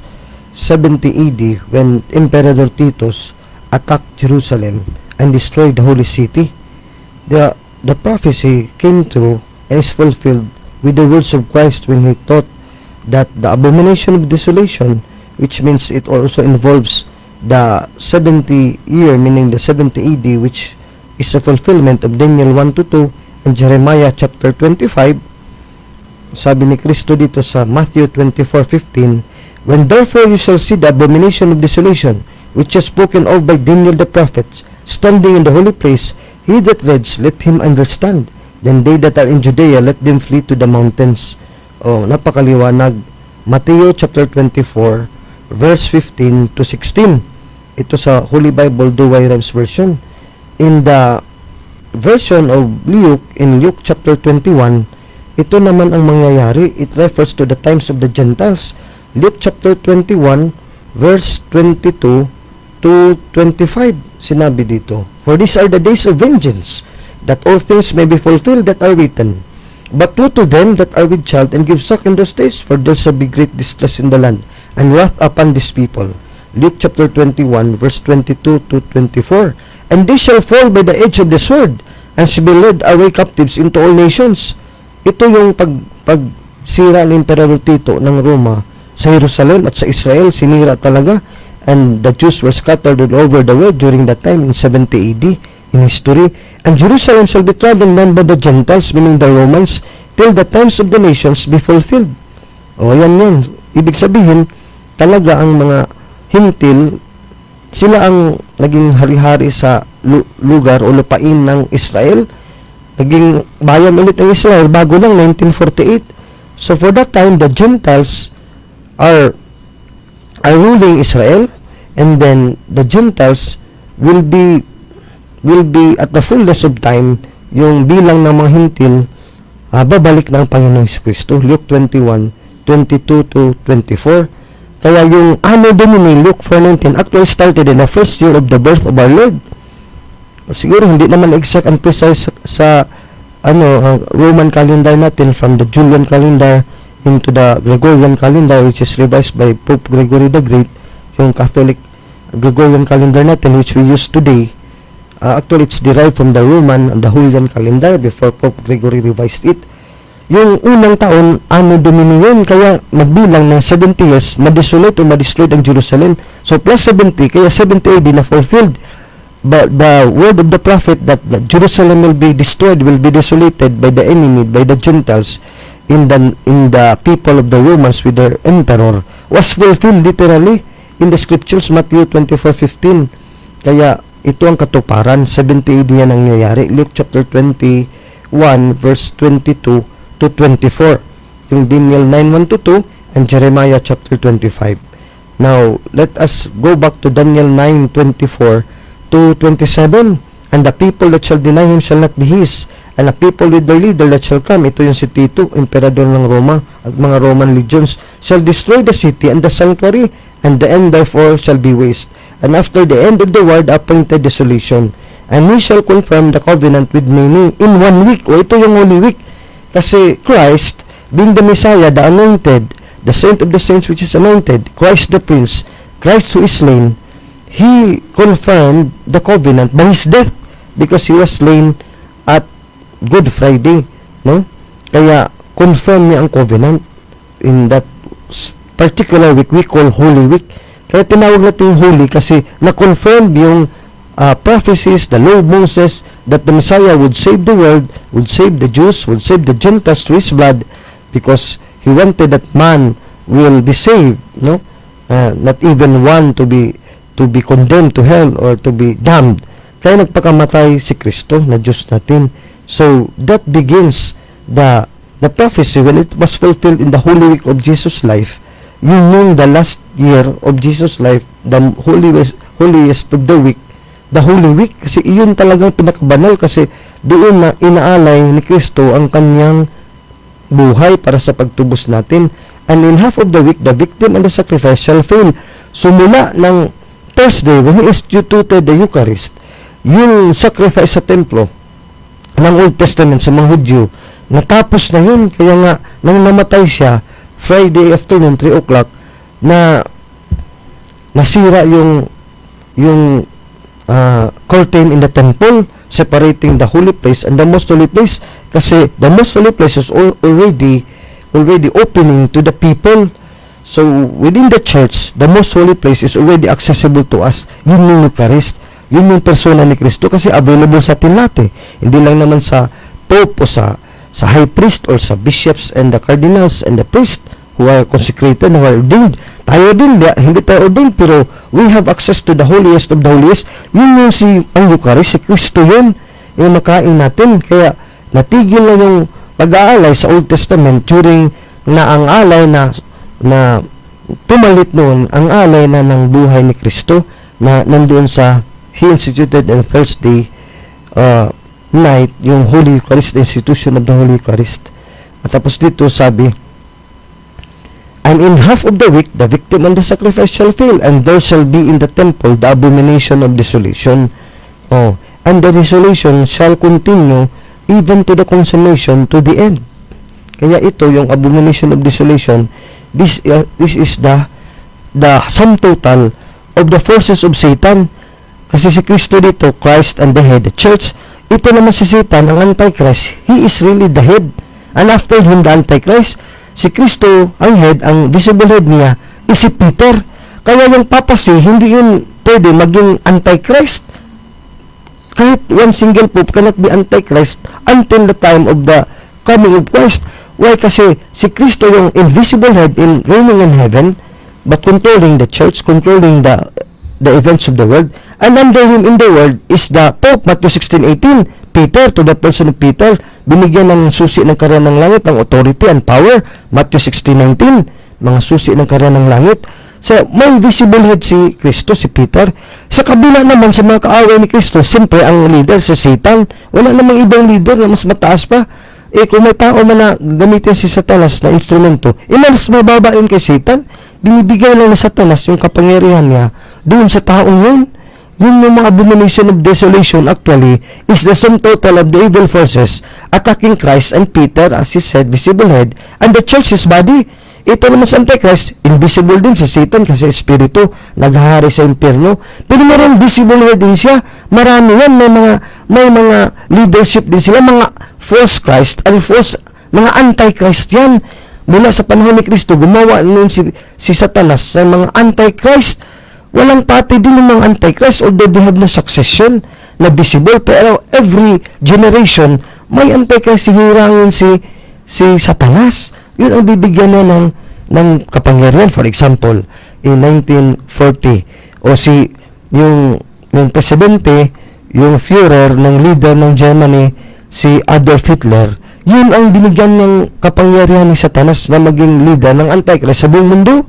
Speaker 1: 70 AD, when Emperor Titus attacked Jerusalem and destroyed the holy city? The prophecy came true and is fulfilled with the words of Christ when he taught that the abomination of desolation, which means it also involves the 70 year, meaning the 70 AD, which is a fulfillment of Daniel 1 to 2 and Jeremiah chapter 25. Sabi ni Kristo dito sa Matthew 24:15, "When therefore you shall see the abomination of desolation, which is spoken of by Daniel the prophet, standing in the holy place, he that reads, let him understand. Then they that are in Judea, let them flee to the mountains." Oh, napakaliwanag. Matthew chapter 24 verse 15 to 16. Ito sa Holy Bible Douay Rheims Version. In the version of Luke, in Luke chapter 21, ito naman ang mangyayari. It refers to the times of the Gentiles. Luke chapter 21 verse 22 to 25, sinabi dito, "For these are the days of vengeance, that all things may be fulfilled that are written. But woe to them that are with child and give suck in those days, for there shall be great distress in the land, and wrath upon this people." Luke chapter 21, verse 22 to 24. "And they shall fall by the edge of the sword, and shall be led away captives into all nations." Ito yung pagsira ni Emperor Tito ng Roma sa Jerusalem at sa Israel, sinira talaga. And the Jews were scattered all over the world during that time in 70 AD in history. "And Jerusalem shall be trodden down by the Gentiles," meaning the Romans, "till the times of the nations be fulfilled." O, yan yan. Ibig sabihin, talaga ang mga Hentil, sila ang naging hari-hari sa lugar o lupain ng Israel. Naging bayan ulit ang Israel bago lang 1948. So for that time, the Gentiles are ruling Israel, and then the Gentiles will be at the fullness of time, yung bilang ng mga Hentil, babalik ng Panginoong Kristo. Luke 21, 22 to 24. Kaya yung Anno Domini, Luke 4:19, actually started in the first year of the birth of our Lord. Siguro hindi naman exact and precise sa Roman calendar natin, from the Julian calendar into the Gregorian calendar, which is revised by Pope Gregory the Great, yung Catholic Gregorian calendar natin which we use today. Actually, it's derived from the Roman and the Julian calendar before Pope Gregory revised it. Yung unang taon, Anno Domini yun, kaya magbilang ng 70 years, ma-desolate o ma-destroyed ang Jerusalem. So plus 70, kaya 70 AD na fulfilled. But the word of the prophet that Jerusalem will be destroyed, will be desolated by the enemy, by the Gentiles, in the people of the Romans with their emperor, was fulfilled literally in the scriptures, Matthew 24:15. Kaya ito ang katuparan, 70 AD yan ang nangyayari. Luke chapter 21 verse 22 to 24. Yung Daniel 9:1 to 2 and Jeremiah chapter 25. Now, let us go back to Daniel 9:24 to 27. "And the people that shall deny him shall not be his, and the people with their leader that shall come," ito yung si Tito, emperador ng Roma, at mga Roman legions, "shall destroy the city and the sanctuary, and the end therefore shall be waste. And after the end of the word appointed desolation. And he shall confirm the covenant with many in one week." O, ito yung Holy Week. Kasi Christ, being the Messiah, the anointed, the saint of the saints which is anointed, Christ the Prince, Christ who is slain, He confirmed the covenant by His death because He was slain at Good Friday, no? Kaya confirm niya ang covenant in that particular week we call Holy Week. Kaya tinawag natin yung Holy kasi na-confirm yung prophecies, the law of Moses, that the Messiah would save the world, would save the Jews, would save the Gentiles through His blood because He wanted that man will be saved, no? Not even one to be condemned to hell or to be damned. Kaya nagpakamatay si Kristo na Diyos natin. So that begins the prophecy when it was fulfilled in the Holy Week of Jesus' life. Yun yung the last year of Jesus' life, the holiest of the week, the Holy Week. Kasi iyon talagang pinakabanal kasi doon na inaalay ni Kristo ang kanyang buhay para sa pagtubos natin. "And in half of the week, the victim and the sacrifice shall fail." So mula ng Thursday, when He instituted the Eucharist, yung sacrifice sa templo ng Old Testament sa mga Hudyo, natapos na yun. Kaya nga, nang namatay siya, Friday afternoon, 3 o'clock, na nasira yung curtain in the temple separating the holy place and the most holy place, kasi the most holy place is already opening to the people. So within the church, the most holy place is already accessible to us. Yun yung Eucharist, yun yung persona ni Kristo, kasi available sa atin lahat eh. Hindi lang naman sa Pope o sa high priest or sa bishops and the cardinals and the priest who are consecrated, who are ordained. Tayo din, hindi tayo ordained, pero we have access to the holiest of the holiest. Yun yung ang Eucharist, si Kristo yun, yung makain natin. Kaya natigil na yung pag-aalay sa Old Testament during na ang alay na na pumalit noon ang alay na ng buhay ni Kristo na nandoon sa He instituted on Thursday night yung Holy Eucharist, the institution of the Holy Eucharist. At tapos dito sabi, "And in half of the week, the victim and the sacrifice shall fail, and there shall be in the temple the abomination of desolation." Oh, "and the desolation shall continue even to the consummation, to the end." Kaya ito, yung abomination of desolation, this is the sum total of the forces of Satan. Kasi si Kristo dito, Christ and the head, the church. Ito naman si Satan, ang Antichrist, he is really the head. And after him, the Antichrist. Si Kristo, ang head, ang visible head niya, is si Peter. Kaya yung papacy, hindi yun pwede maging Antichrist. Kahit one single pope cannot be Antichrist until the time of the coming of Christ. Why? Kasi si Kristo yung invisible head in reigning in heaven, but controlling the church, controlling the events of the world, and under him in the world is the Pope, Matthew 16:18, Peter, to the person of Peter, binigyan ng susi ng kaharian ng langit, ng authority and power, Matthew 16:19, mga susi ng kaharian ng langit. So, may visible head si Kristo, si Peter. Sa kabila naman, sa mga kaaway ni Kristo, siyempre ang leader si Satan. Wala namang ibang leader na mas mataas pa. Eh, kung may tao man na gamitin si Satanas na instrumento, eh, mas mababa yun kay Satan. Binibigay lang ni Satanas yung kapangyarihan niya doon sa taong yun. Yun yung mga abomination of desolation actually is the sum total of the evil forces attacking Christ and Peter as he said, visible head, and the church, his body. Ito naman sa Antichrist, invisible din si Satan kasi espiritu, naghahari sa impyerno. Pero meron visible head din siya. Marami yan, may mga leadership din sila, mga false Christ and false, mga Antichrist yan. Mula sa panahon ni Kristo, gumawa nun si Satanas sa mga Antichrist. Walang pati din ng mga Antichrist, although they have no succession na visible. Pero every generation, may Antichrist, hinirangin si Satanas. Yun ang bibigyan niya ng kapangyarihan. For example, in 1940, o si yung presidente, yung Führer ng leader ng Germany, si Adolf Hitler, yun ang binigyan ng kapangyarihan ni Satanas na maging leader ng Antichrist sa buong mundo.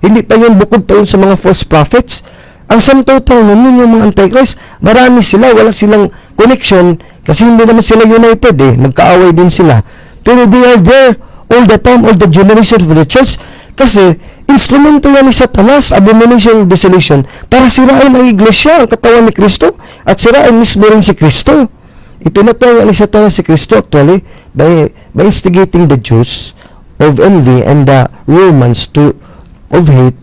Speaker 1: Hindi pa yun, bukod pa yun sa mga false prophets. Ang sum total nun, yun yung mga Antichrist. Marami sila, wala silang connection kasi hindi naman sila united eh. Magkaaway din sila. Pero they are there all the time, all the generations of the church. Kasi instrumento yan ni Satanas, abomination of desolation, para sirain ang iglesia, ang katawan ni Kristo, at sirain mismo rin si Kristo. Ipinatay nga ni Satanas si Kristo actually by instigating the Jews of envy and the Romans to of hate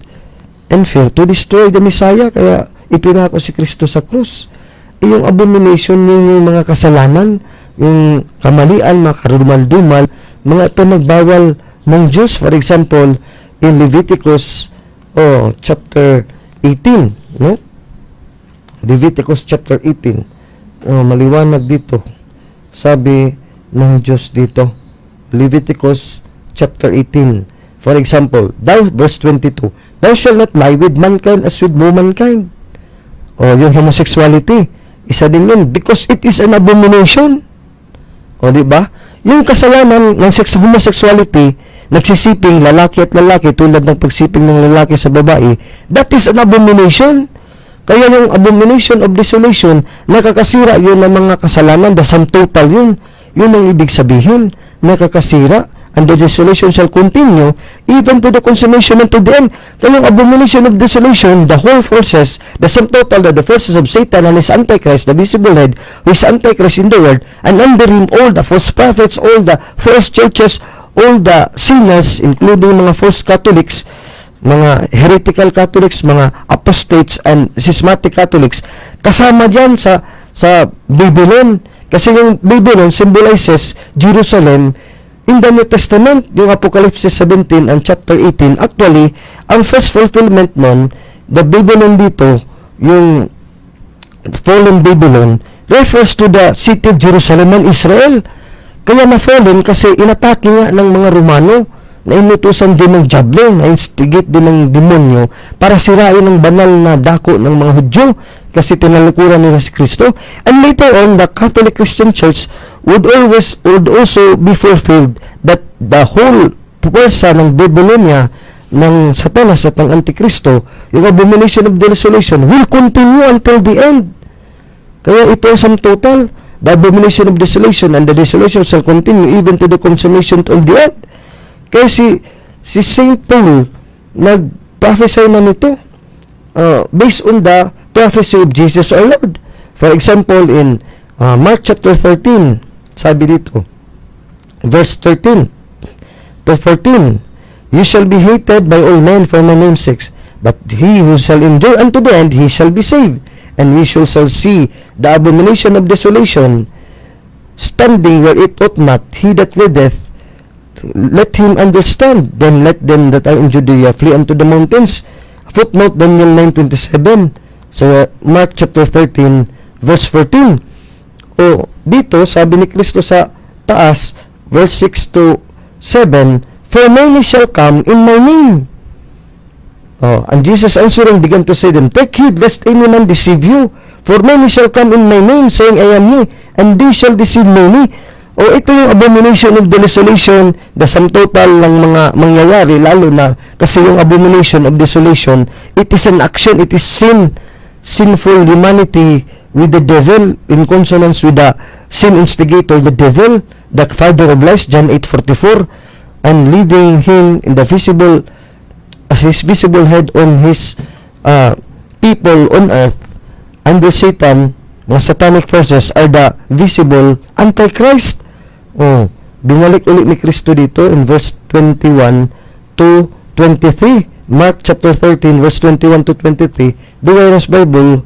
Speaker 1: and fear to destroy the Messiah. Kaya ipinako si Kristo sa krus. Eh, yung abomination, yun yung mga kasalanan, yung kamalian, mga karumal-dumal, mga pinagbawal ng Diyos. For example, in Leviticus, oh, chapter 18, no? Leviticus chapter 18. Oh, maliwanag dito. Sabi ng Diyos dito. Leviticus chapter 18. For example, thou, verse 22, "Thou shalt not lie with mankind as with womankind." O, yung homosexuality, isa din yun because it is an abomination. O, di ba? Yung kasalanan ng sex homosexuality, nagsisiping lalaki at lalaki tulad ng pagsiping ng lalaki sa babae, that is an abomination. Kaya yung abomination of desolation, nakakasira yun ng mga kasalanan, the sum total yun. Yun ang ibig sabihin, nakakasira. "And the desolation shall continue even to the consummation and to the end." Kaya yung abomination of desolation, the whole forces, the sum total of the forces of Satan and his Antichrist, the visible head, who is Antichrist in the world, and under him all the false prophets, all the false churches, all the sinners, including mga false Catholics, mga heretical Catholics, mga apostates and schismatic Catholics, kasama dyan sa Babylon. Kasi yung Babylon symbolizes Jerusalem in the New Testament, yung Apocalypse 17 and chapter 18. Actually, ang first fulfillment nun, the Babylon dito, yung fallen Babylon, refers to the city of Jerusalem and Israel. Kaya na fallen kasi inatake nga ng mga Romano na inutusan din ng Diablo, na instigate din ng demonyo para sirain ang banal na dako ng mga Hudyo kasi tinalikuran nila si Kristo. And later on, the Catholic Christian Church would also be fulfilled that the whole puwersa ng Babylonia ng Satanas at ng Antikristo, yung abomination of desolation will continue until the end. Kaya ito ang sum total. The abomination of desolation and the desolation shall continue even to the consummation of the end. Kaya si St. Paul nag-prophesy na nito based on the prophecy of Jesus our Lord. For example, in Mark chapter 13, sabi dito, verse 13 to 14, "You shall be hated by all men for my name's sake, but he who shall endure unto the end, he shall be saved. And we shall see the abomination of desolation standing where it ought not. He that readeth, let him understand. Then let them that are in Judea flee unto the mountains." Footnote Daniel 9:27. So, Mark chapter 13, verse 14. O, dito, sabi ni Kristo sa taas, verse 6 to 7, "For many shall come in my name." Oh, and Jesus answering began to say them, "Take heed lest any man deceive you. For many shall come in my name, saying, 'I am he,' and they shall deceive many." O ito yung abomination of desolation, the sum total ng mga mangyayari, lalo na kasi yung abomination of desolation, it is an action, it is sin, sinful humanity with the devil, in consonance with the sin instigator, the devil, the father of lies, John 8:44, and leading him in the visible as his visible head on his people on earth under Satan, mga satanic forces are the visible Antichrist. Oh, binalik ulit ni Kristo dito in verse 21 to 23. Mark chapter 13 verse 21 to 23, Douay Bible,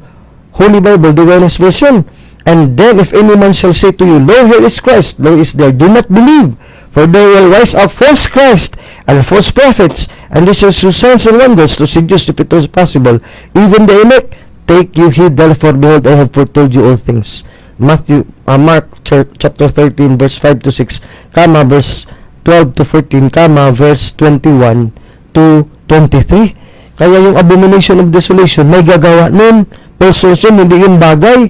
Speaker 1: Holy Bible, Douay Version. "And then if any man shall say to you, 'Lo, here is Christ, lo, is there,' do not believe. For there will rise up false Christ and false prophets, and they shall show signs and wonders to seduce, if it was possible, even the elect. Take you heed therefore, behold, I have foretold you all things." Matthew, Mark chapter 13, verse 5 to 6, comma, verse 12 to 14, comma, verse 21 to 23. Kaya yung abomination of desolation, may gagawa nun. Persons yun, hindi yung bagay.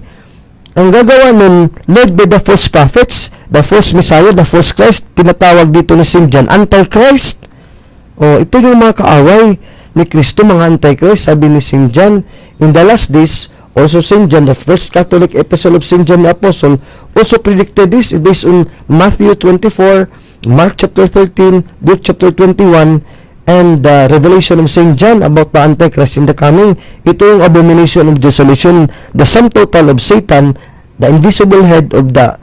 Speaker 1: Ang gagawa nun, led by the false prophets, the false Messiah, the false Christ, tinatawag dito ni St. John, Antichrist. O, ito yung mga kaaway ni Kristo, mga Antichrist, sabi ni St. John, in the last days, also St. John, the first Catholic epistle of St. John the Apostle, also predicted this based on Matthew 24, Mark chapter 13, Luke chapter 21, and the revelation of St. John about the Antichrist in the coming. Ito yung abomination of desolation, the sum total of Satan, the invisible head of the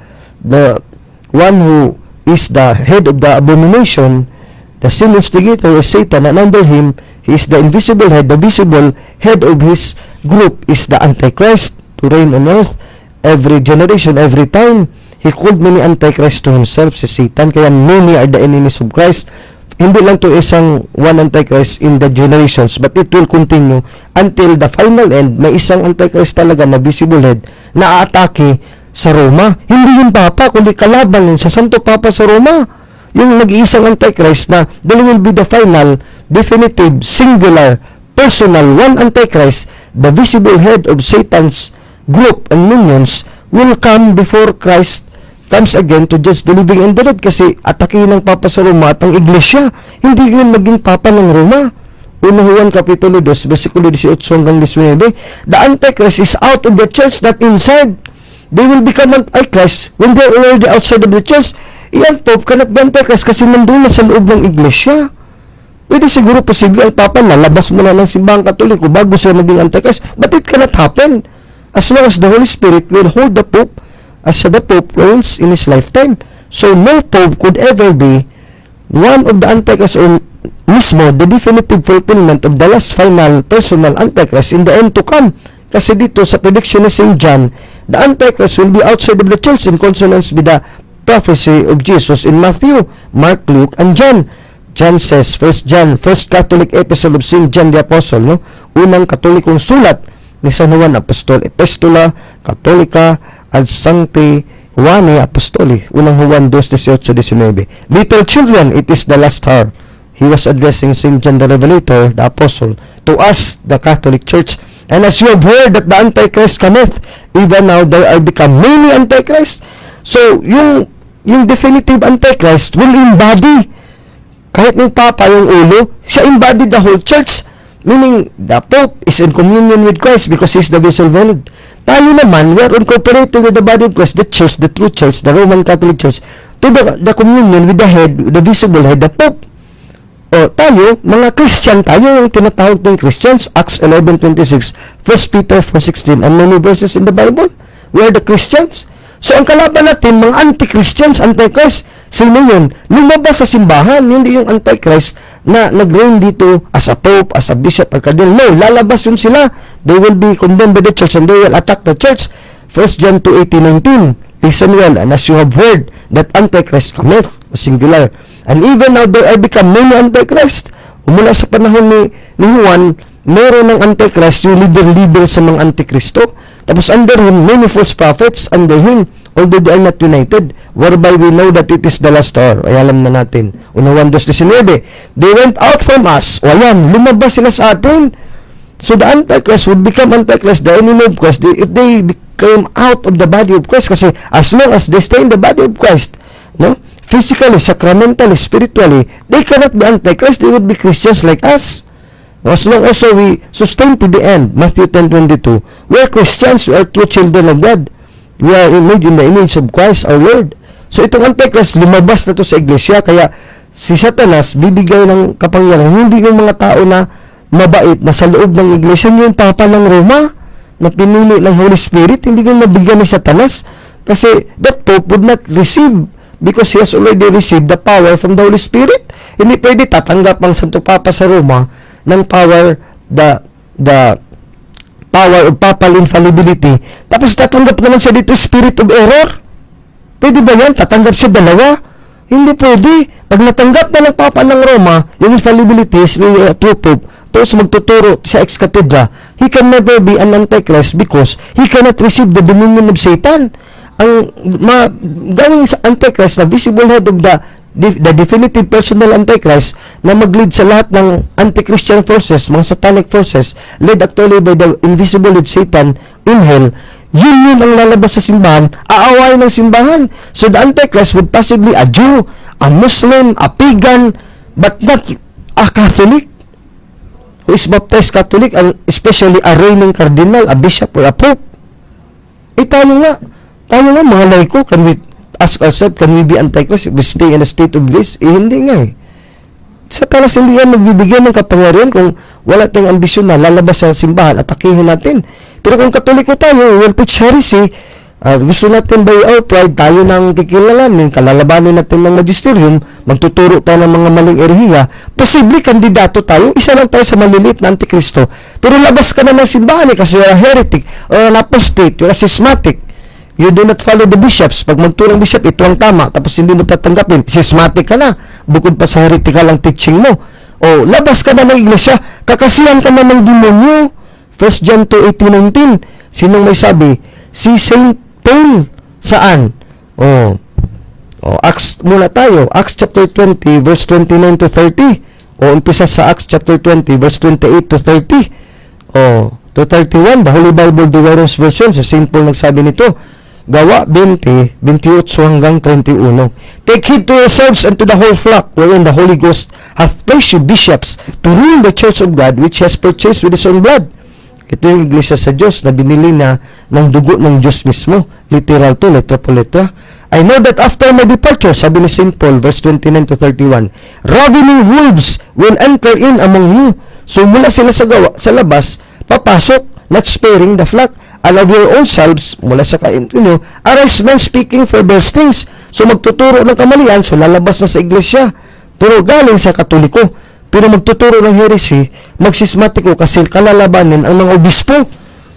Speaker 1: one who is the head of the abomination, the sin instigator is Satan, and under him, he is the invisible head, the visible head of his group is the Antichrist to reign on earth every generation, every time. He called many Antichrists to himself, si Satan. Kaya many are the enemies of Christ. Hindi lang to isang one Antichrist in the generations, but it will continue until the final end. May isang Antichrist talaga na visible head na aatake sa Roma. Hindi yung Papa, kundi kalaban yun sa Santo Papa sa Roma. Yung nag-iisang Antichrist na there will be the final, definitive, singular, personal, one Antichrist, the visible head of Satan's group and minions will come before Christ comes again to judge the living and the dead kasi atakihin ng Papa sa Roma at ang Iglesia. Hindi yun maging Papa ng Roma. 1 Juan Kapitulo 2, versikulo 18 hanggang 19. The Antichrist is out of the church, not inside. They will become Antichrist when they're already outside of the church. Iyan Pope cannot be Antichrist kasi nandun na sa loob ng Iglesia. Pwede siguro posible ang Papa lalabas muna ng Simbahang Katoliko bago siya maging Antichrist. But it cannot happen. As long as the Holy Spirit will hold the Pope as the Pope reigns in his lifetime. So no Pope could ever be one of the Antichrist or mismo the definitive fulfillment of the last final personal Antichrist in the end to come. Kasi dito sa prediction ni St. John, the Antichrist will be outside of the church in consonance with the prophecy of Jesus in Matthew, Mark, Luke, and John. John says, First John, First Catholic Epistle of St. John the Apostle, no? Unang Katolikong sulat ni San Juan Apostol, Epistola Catholica ad Sancti Juani Apostoli, Unang Juan 2, 18, 19. "Little children, it is the last hour." He was addressing St. John the Revelator, the Apostle, to us, the Catholic Church. "And as you have heard that the Antichrist cometh, even now there are become many Antichrists." So, yung definitive Antichrist will embody Kahit yung Papa yung ulo, siya embodied the whole church. Meaning, the Pope is in communion with Christ because he's the vessel valid. Tayo naman, we are incorporated with the body of Christ, the church, the true church, the Roman Catholic Church, to the communion with the head, the visible head, the Pope. O tayo, mga Christian tayo, yung tinatawag ng Christians, Acts 11:26, 1 Peter 4:16, and many verses in the Bible. We are the Christians. So ang kalaban natin, mga anti-Christians, anti-Christ, sino yun? Lumabas sa simbahan, hindi yung anti-Christ na nag-reign dito as a pope, as a bishop, or cardinal. No, lalabas yun sila. They will be condemned by the church and they will attack the church. 1 John 2:18, 19. Listen well, and as you have heard that Antichrist cometh, singular. And even now there are become many Antichrist. Mula sa panahon ni Juan, meron ng Antichrist, yung leader-leader sa mga Antikristo. Tapos under him, many false prophets under him, although they are not united, whereby we know that it is the last hour. Ay alam na natin. Una Juan 2:19, they went out from us. O ayan, lumabas sila sa atin. So the Antichrist would become Antichrist, the enemy of Christ, if they became out of the body of Christ. Kasi as long as they stay in the body of Christ, no, physically, sacramentally, spiritually, they cannot be Antichrist. They would be Christians like us. As long as so we sustain to the end, Matthew 10:22, we are Christians, we are true children of God. We are made in the image of Christ our Lord. So itong Antichrist, lumabas na to sa iglesia, kaya si Satanas bibigay ng kapangyarihan, hindi yung mga tao na mabait na sa loob ng iglesia, yung Papa ng Roma na pinili ng Holy Spirit, hindi yung mabigyan ni Satanas. Kasi that Pope would not receive because he has already received the power from the Holy Spirit. Hindi pwede tatanggap ang Santo Papa sa Roma ng power, the power of papal infallibility. Tapos tatanggap naman siya dito spirit of error. Pwede ba yan? Tatanggap siya dalawa? Hindi pwede. Pag natanggap na ng Papa ng Roma, yung infallibility is true Pope, tapos magtuturo siya ex cathedra, he can never be an Antichrist because he cannot receive the dominion of Satan. Ang gawing sa Antichrist na visible head of the definitive personal Antichrist na mag-lead sa lahat ng anti-Christian forces, mga satanic forces, led actually by the invisible head Satan in hell, yun yun ang lalabas sa simbahan, aawayin ng simbahan. So the Antichrist would possibly a Jew, a Muslim, a pagan, but not a Catholic who is baptized Catholic, and especially a reigning cardinal, a bishop, or a pope. Eh tayo nga mga laiko, can we ask ourselves, can we be Antichrist if we stay in a state of grace? Eh hindi nga eh. Satanas, hindi yan magbibigay ng kapangyarihan kung wala tayong ambisyon na lalabas sa simbahan, atakihin natin. Pero kung Katoliko tayo, we will teach heresy, gusto natin by our pride, tayo nang kikilalanin, kalalabanin natin ng magisterium, magtuturo tayo ng mga maling erehiya, posible kandidato tayo, isa lang tayo sa maliliit na Antikristo. Pero labas ka na ng simbahan eh, kasi you're a heretic, or an apostate, you're a schismatic. You do not follow the bishops. Pag magturo ng bishop, ito ang tama, tapos hindi mo tatanggapin, schismatic ka na. Bukod pa sa heretical ang teaching mo. O, labas ka na ng iglesia, kakasihan ka na ng demonyo. 1 John 2, 18, 19. Sinong may sabi? Si Saint Paul. Saan? Oh, Acts muna tayo. Acts chapter 20, verse 29 to 30. O, umpisa sa Acts chapter 20, verse 28 to 30. O, to 31, the Holy Bible, Douay Version, si St. Paul nagsabi nito. Gawa 20, 28 hanggang 31. Take heed to yourselves and to the whole flock, wherein the Holy Ghost hath placed you bishops to rule the church of God, which he has purchased with his own blood. Ito yung iglesia sa Diyos na binili na ng dugo ng Diyos mismo. Literal to, letra po letra. I know that after my departure, sabi ni St. Paul, verse 29 to 31, ravening wolves will enter in among you. So mula sila sa gawa, sa labas, papasok, not sparing the flock. And of your own selves, mula sa kain nyo, arise men speaking perverse things. So magtuturo ng kamalian, so lalabas na sa iglesia. Pero galing sa Katoliko. Pero magtuturo ng heresy, magsismatiko kasi kalalabanin ang mga obispo.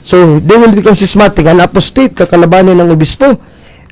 Speaker 1: So, they will become schismatic and apostate, kakalabanin ng obispo.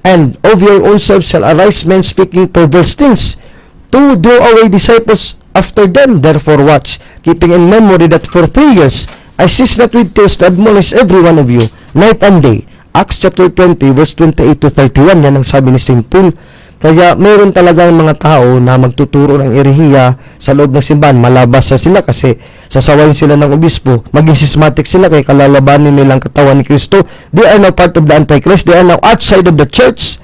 Speaker 1: And of your own selves shall arise men speaking perverse things to draw away disciples after them. Therefore watch, keeping in memory that for 3 years I cease not with tears to admonish every one of you, night and day. Acts chapter 20, verse 28 to 31, yan ang sabi ni St. Paul. Kaya meron talagang mga tao na magtuturo ng erehiya sa loob ng simbahan, malabas na sila kasi sasawayin sila ng obispo, maging schismatic sila kaya kalalabanin nilang katawan ni Kristo. They are now part of the Antichrist, they are now outside of the church.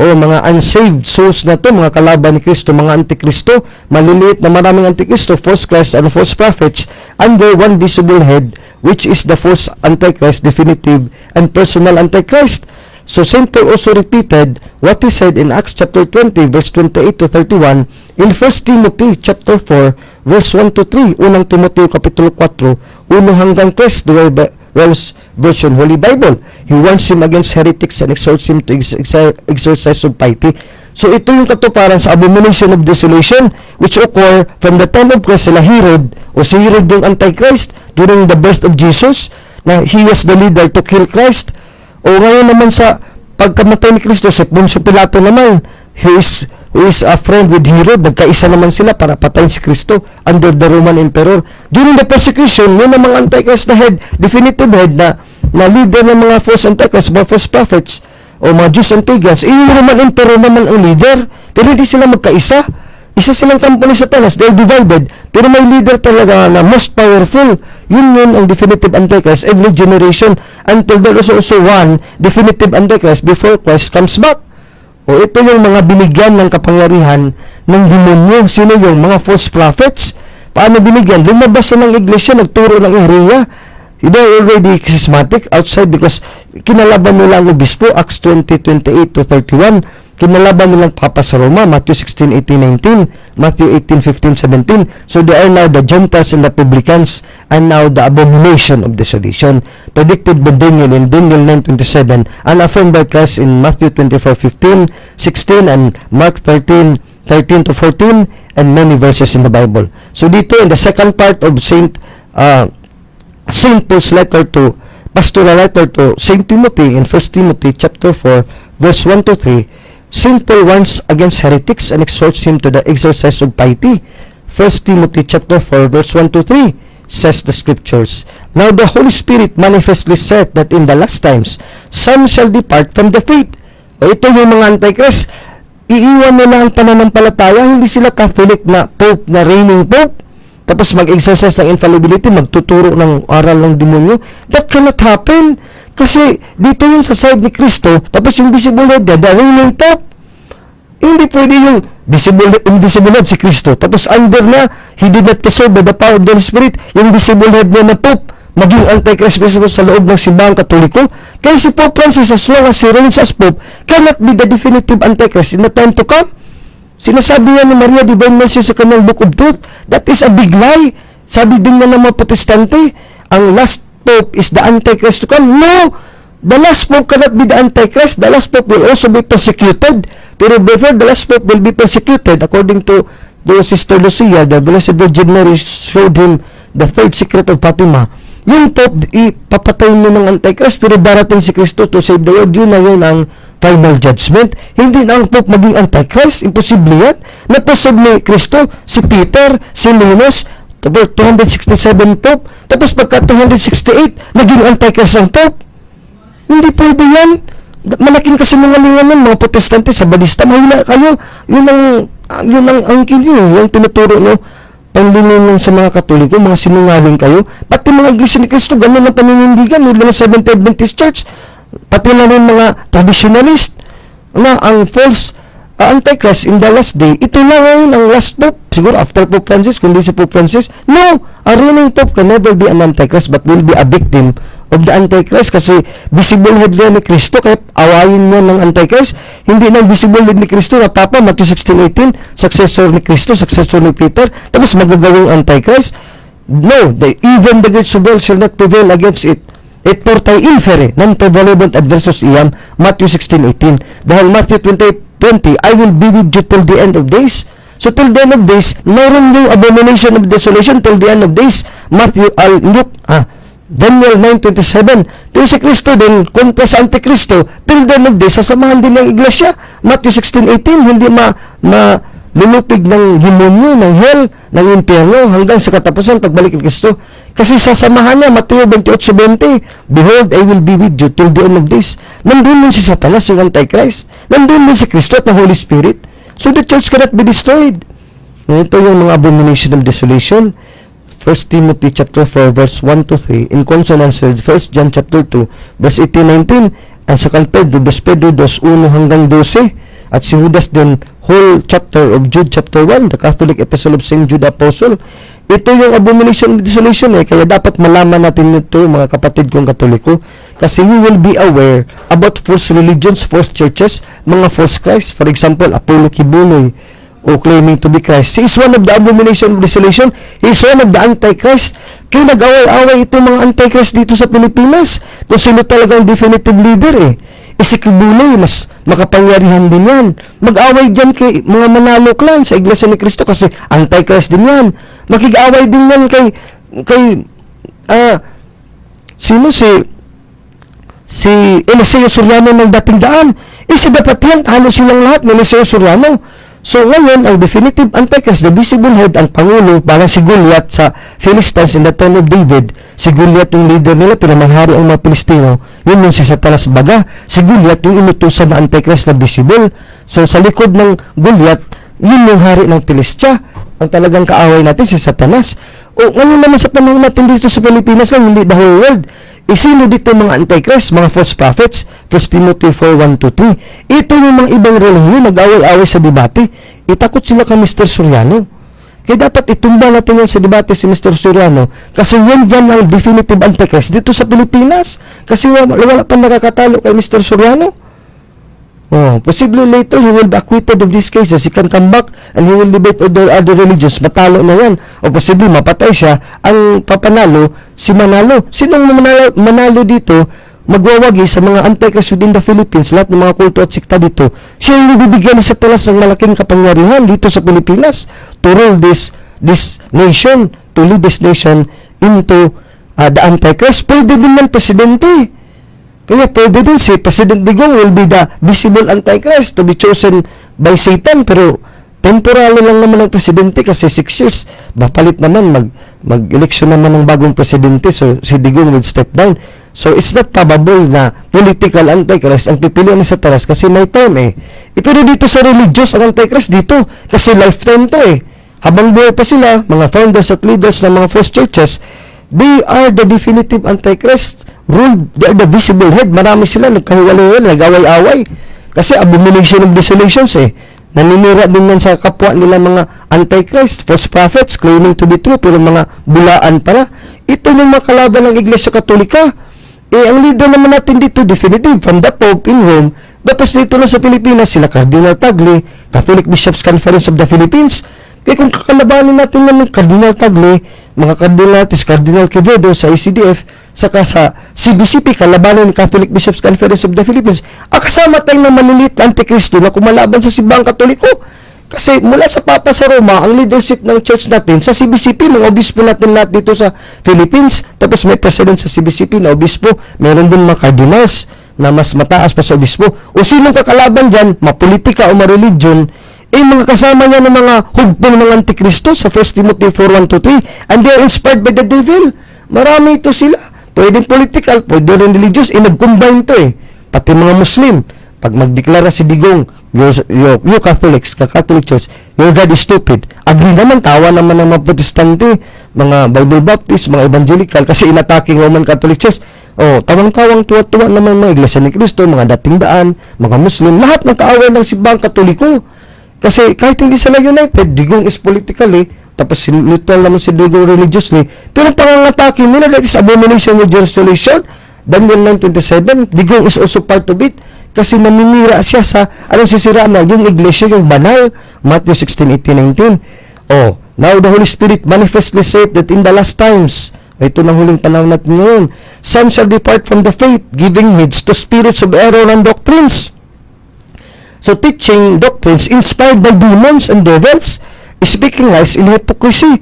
Speaker 1: O mga unsaved souls na to, mga kalaban ni Kristo, mga antikristo, maliliit na maraming antikristo, false Christ and false prophets, under one visible head, which is the false antichrist, definitive and personal antichrist. So St. Paul also repeated what he said in Acts chapter 20 verse 28 to 31 in 1 Timothy chapter 4 verse 1 to 3. Unang Timoteo kapitulo 4, 1 hanggang 3, the Welsh Version Holy Bible. He warns him against heretics and exhorts him to exercise of piety. So ito yung katuparan sa abomination of desolation which occur from the time of Christ, sila Herod o si Herod yung Antichrist during the birth of Jesus na he was the leader to kill Christ. O ngayon naman sa pagkamatay ni Kristo, si Poncio Pilato naman, who is a friend with Herod, nagkaisa naman sila para patayin si Kristo under the Roman Emperor. During the persecution, yun ang mga Antichrist na head, definitive head na leader ng mga false Antichrist, mga false prophets, o mga Jews and pagans, eh, yung Roman Emperor naman ang leader, pero hindi sila magkaisa. Isa silang kampo ni Satanas, they're divided, pero may leader talaga na most powerful. Yun yun ang definitive Antichrist every generation until there is also one definitive Antichrist before Christ comes back. O ito yung mga binigyan ng kapangyarihan ng demonyo. Sino yung mga false prophets? Paano binigyan? Lumabas na ng iglesia, nagturo ng herehiya. They're already schismatic outside because kinalaban nila ang obispo, Acts 20:28 to 31. Kinalaban nilang Papa sa Roma, Matthew 16, 18, 19, Matthew 18, 15, 17. So they are now the Gentiles and the publicans and now the abomination of desolation. Predicted by Daniel in Daniel 9:27 and affirmed by Christ in Matthew 24, 15, 16 and Mark 13, 13 to 14 and many verses in the Bible. So dito in the second part of Saint Paul's letter to pastoral letter to Saint Timothy in 1 Timothy chapter 4 verse 1 to 3, Saint Paul warns against heretics and exhorts him to the exercise of piety. 1 Timothy chapter 4 verse 1 to 3 says the scriptures, "Now the Holy Spirit manifestly said that in the last times some shall depart from the faith." O ito yung mga Antichrist, iiwan nila ang pananampalataya, hindi sila Catholic na Pope, na reigning Pope. Tapos mag-exercise ng infallibility, magtuturo ng aral ng demonyo. That cannot happen. Kasi dito yun sa side ni Kristo, tapos yung visible head niya, the reigning Pope. Hindi pwede yung visible, invisible head si Kristo. Tapos under na, he did not preserve by the power of the Holy Spirit, yung visible head niya na Pope, maging Antichrist mismo sa loob ng simbahang Katoliko. Kaya si Pope Francis, as long as he reigns as Pope, cannot be the definitive Antichrist in the time to come. Sinasabi yan ni Maria Divine Mercy sa kanyang Book of Truth. That is a big lie. Sabi din niya ng mga Protestante, ang last Pope is the Antichrist to come. No! The last Pope cannot be the Antichrist. The last Pope will also be persecuted. Pero before the last Pope will be persecuted, according to Sister Lucia, the Blessed Virgin Mary showed him the third secret of Fatima. Yung Pope, ipapatay mo ng Antichrist, pero darating si Kristo to save the world. Yun na yun ang final judgment. Hindi na ang Pope maging Antichrist. Imposible yan. Na-preserve ni Kristo, si Peter, si Linus, tapos 267 Pope. Tapos pagka 268, naging Antichrist ang Pope. Hindi pwede yan. Malaking kasinungalingan ng mga Protestante sa Badista. Mahina kayo. Yun ang angkin nyo. Yung tinuturo nyo. Panlilinlang sa mga Katoliko, mga sinungaling kayo. Pati mga Iglesia ni Cristo, ganun ang paninindigan. Yung mga Seventh Adventist Church, pati na rin mga traditionalist, na ang false Antichrist in the last day, ito na ngayon ang last Pope. Siguro after Pope Francis, kundi si Pope Francis. No! A reigning Pope can never be an Antichrist but will be a victim of the Antichrist kasi visible head niya ni Kristo, kaya awayin niya ng Antichrist. Hindi nang visible head ni Kristo na Papa, Matthew 16:18, successor ni Kristo, successor ni Peter, tapos magagawing Antichrist. No, even the gates of hell shall not prevail against it. Et portae inferi non prevalebant adversus eam, Matthew 16:18. Dahil Matthew 28:20, "I will be with you till the end of days." So till the end of days, meron yung abomination of desolation till the end of days. Matthew, Luke, Daniel 9:27. Pero si Kristo din, kontra sa Antikristo, till the end of days, sasamahan din ng iglesia. Matthew 16:18, hindi ma lulupig ng demonyo, ng hell, ng impyerno, hanggang sa katapusan, pagbalik ni Kristo. Kasi sasamahan niya, Mateo 28:20, "Behold, I will be with you till the end of days." Nandun din si Satanas, yung Antichrist. Nandun din si Kristo at ang Holy Spirit. So the church cannot be destroyed. Ito yung mga abomination of desolation. 1 Timothy chapter 4 verse 1 to 3 in consonance with 1 John chapter 2 verse 18, 19 and 2 Pedro, 2 Pedro 2, 1 hanggang 12. At si Judas din, whole chapter of Jude chapter 1, the Catholic Epistle of St. Jude Apostle. Ito yung abomination of desolation eh. Kaya dapat malaman natin ito, mga kapatid kong Katoliko. Kasi we will be aware about false religions, false churches, mga false Christ. For example, Apollo Quiboloy, o claiming to be Christ. He is one of the abomination of desolation. He is one of the Antichrist. Kaya nag-away-away itong mga Antichrist dito sa Pilipinas, kung sino talagang definitive leader eh. Eh si Quiboloy, mas makapangyarihan din yan. Mag-away dyan kay mga Manalo clan sa Iglesia ni Cristo kasi Antichrist din yan. Makig-away din yan kay sino si Eliseo Soriano ng Dating Daan. Eh si dapat yan, talo silang lahat ni Eliseo Soriano. So ngayon, ang definitive Antichrist, the visible head, ang pangulo, parang si Goliath sa Philistines in the time of David. Si Goliath yung leader nila, pinamanghari ang mga Pilistino. Yun yung si Satanas baga. Si Goliath yung inutusan na Antichrist na visible. So sa likod ng Goliath, yun yung hari ng Pilistia. Ang talagang kaaway natin, si Satanas. O ngayon naman sa panahon natin dito sa Pilipinas lang, hindi the whole world. E sino dito mga Antichrist, mga false prophets? 1 Timothy 4, 1 to 3. Ito yung mga ibang relihiyon, nag-away-away sa debate. Itakot sila kay Mr. Soriano. Kaya dapat itumba natin yan sa debate si Mr. Soriano kasi yun yan ang definitive Antichrist dito sa Pilipinas. Kasi wala pa nakakatalo kay Mr. Soriano. Oh, possibly later he will be acquitted of these cases. He can come back and he will debate other religions. Matalo na yan. O possibly mapatay siya. Ang papanalo, si Manalo. Sinong manalo dito, magwawagi sa mga Antichrist within the Philippines, lahat ng mga kulto at sikta dito, siya yung bibigyan ni Satanas ng malaking kapangyarihan dito sa Pilipinas to rule this nation, to lead this nation into the Antichrist. Pwede din man presidente. Kaya pwede din si President Digong will be the visible Antichrist to be chosen by Satan, pero temporary lang naman ang presidente kasi 6 years. Bapalit naman, mag-election naman ng bagong presidente, so si Digong will step down. So it's not probable na political Antichrist ang pipilian ni Satanas kasi may term eh. Eh pero dito sa religious, ang Antichrist dito kasi lifetime to eh. Habang buhay pa sila, mga founders at leaders ng mga false churches, they are the definitive Antichrist. Rule, they are the visible head. Marami sila, nagkahiwalay, nag-away-away. Kasi abomination of desolations eh. Naninira din yan sa kapwa nila mga Antichrist, false prophets claiming to be true, pero mga bulaan pala. Ito yung mga kalaban ng Iglesia Katolika. Eh, ang leader naman natin dito, definitive, from the Pope in Rome, tapos dito na sa Pilipinas, sila Cardinal Tagle, Catholic Bishops Conference of the Philippines. Kaya kung kakalabanin natin naman Cardinal Tagle, mga Cardinal, Cardinal Quevedo sa ACDF, saka sa CBCP, kalabanin ng Catholic Bishops Conference of the Philippines, kasama tayong ng maliliit na Antikristo na kumalaban sa Simbahang Katoliko. Kasi mula sa Papa sa Roma, ang leadership ng church natin, sa CBCP, mga obispo natin lahat dito sa Philippines, tapos may president sa CBCP na obispo, meron din mga cardinals na mas mataas pa sa obispo. O sinong kakalaban dyan, mapolitika o ma-religion, eh mga kasama niya ng mga hugpong ng mga Antikristo sa 1 Timothy 4, 1 to 3, and they are inspired by the devil. Marami ito sila. Pwedeng political, pwede rin religious, eh nag-combine to eh. Pati mga Muslim, pag magdeklara si Digong, you Catholics, ka Catholic Church, your God is stupid. Agree naman, tawa naman ng mga Protestante, mga Bible Baptist, mga Evangelical, kasi inatake Roman Catholic Church. Oh, tawang-tawang tuwa-tuwa naman mga Iglesia ni Cristo, mga Dating Daan, mga Muslim, lahat ng kaaway ng Simbahang Katoliko. Kasi kahit hindi sila united, Digong is politically, tapos neutral naman si Digong religiously, pero ang pangangatake nila, that is abomination of desolation, Daniel 9:27, Digong is also part of it, kasi naninira siya sa, anong sisiraan na? Yung iglesia, yung banal, Matthew 16, 18, 19. Oh, now the Holy Spirit manifestly said that in the last times, ito ng huling panahon natin ngayon, some shall depart from the faith, giving heeds to spirits of error and doctrines. So teaching doctrines inspired by demons and devils, speaking lies in hypocrisy,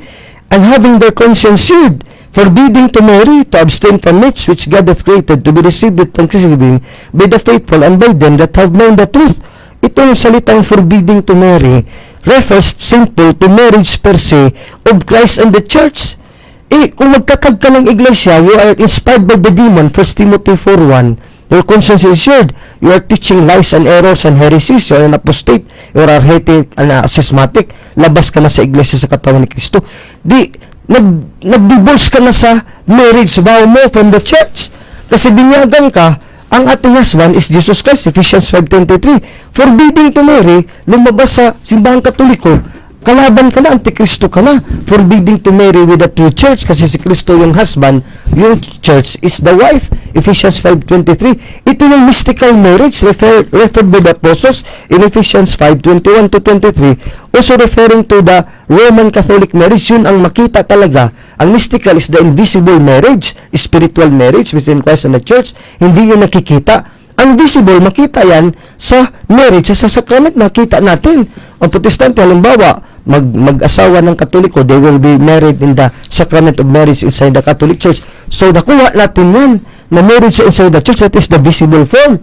Speaker 1: and having their conscience seared, forbidding to marry, to abstain from meats which God hath created to be received with thanksgiving by the faithful and by them that have known the truth. Itong salitang forbidding to marry refers simple to marriage per se of Christ and the church. Eh, kung magtatag ka ng iglesia, you are inspired by the demon, 1 Timothy 4:1. Your conscience is seared. You are teaching lies and errors and heresies. You are an apostate. You are heretic and schismatic. Labas ka na sa iglesia, sa katawan ni Kristo. Di, nag-divorce ka na sa marriage vow mo from the church. Kasi binyagan ka, Ang ating husband is Jesus Christ, Ephesians 5:23. Forbidding to marry, lumabas sa Simbahang Katoliko, kalaban ka na, antikristo ka na. Forbidding to marry with the true church kasi si Kristo yung husband, yung church is the wife. Ephesians 5:23. Ito yung mystical marriage referred by the apostles in Ephesians 5:21 to 23. Also referring to the Roman Catholic marriage, yun ang makita talaga. Ang mystical is the invisible marriage, spiritual marriage within Christ and the church. Hindi yun nakikita. Ang visible, makita yan sa marriage, sa sacrament, makita natin. Ang Protestante, halimbawa, mag-asawa ng Katoliko, they will be married in the sacrament of marriage inside the Catholic Church. So, nakuha natin yan, na marriage inside the church, that is the visible form.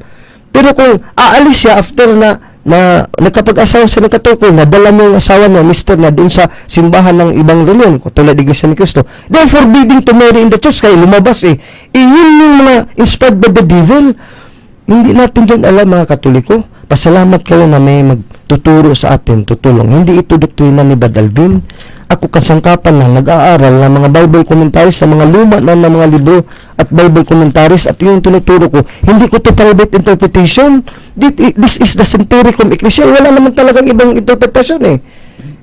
Speaker 1: Pero kung aalis siya after na na nagkapag-asawa siya ng Katoliko, nadala mo yung asawa niya, mister na doon sa simbahan ng ibang reliyon, tulad Iglesia ni Cristo, then forbidding to marry in the church, kaya lumabas eh. Eh, yun yung mga inspired by the devil. Hindi natin yun alam, mga Katoliko. Pasalamat kayo na may magtuturo sa atin, tutulong. Hindi ito doktrina ni Brad Alvin. Ako, kasangkapan lang, nag-aaral ng mga Bible commentaries sa mga luma na ng mga libro at Bible commentaries at yung tinuturo ko. Hindi ko to private interpretation. This is the Sanctorum Ecclesiae. Wala naman talagang ibang interpretation eh.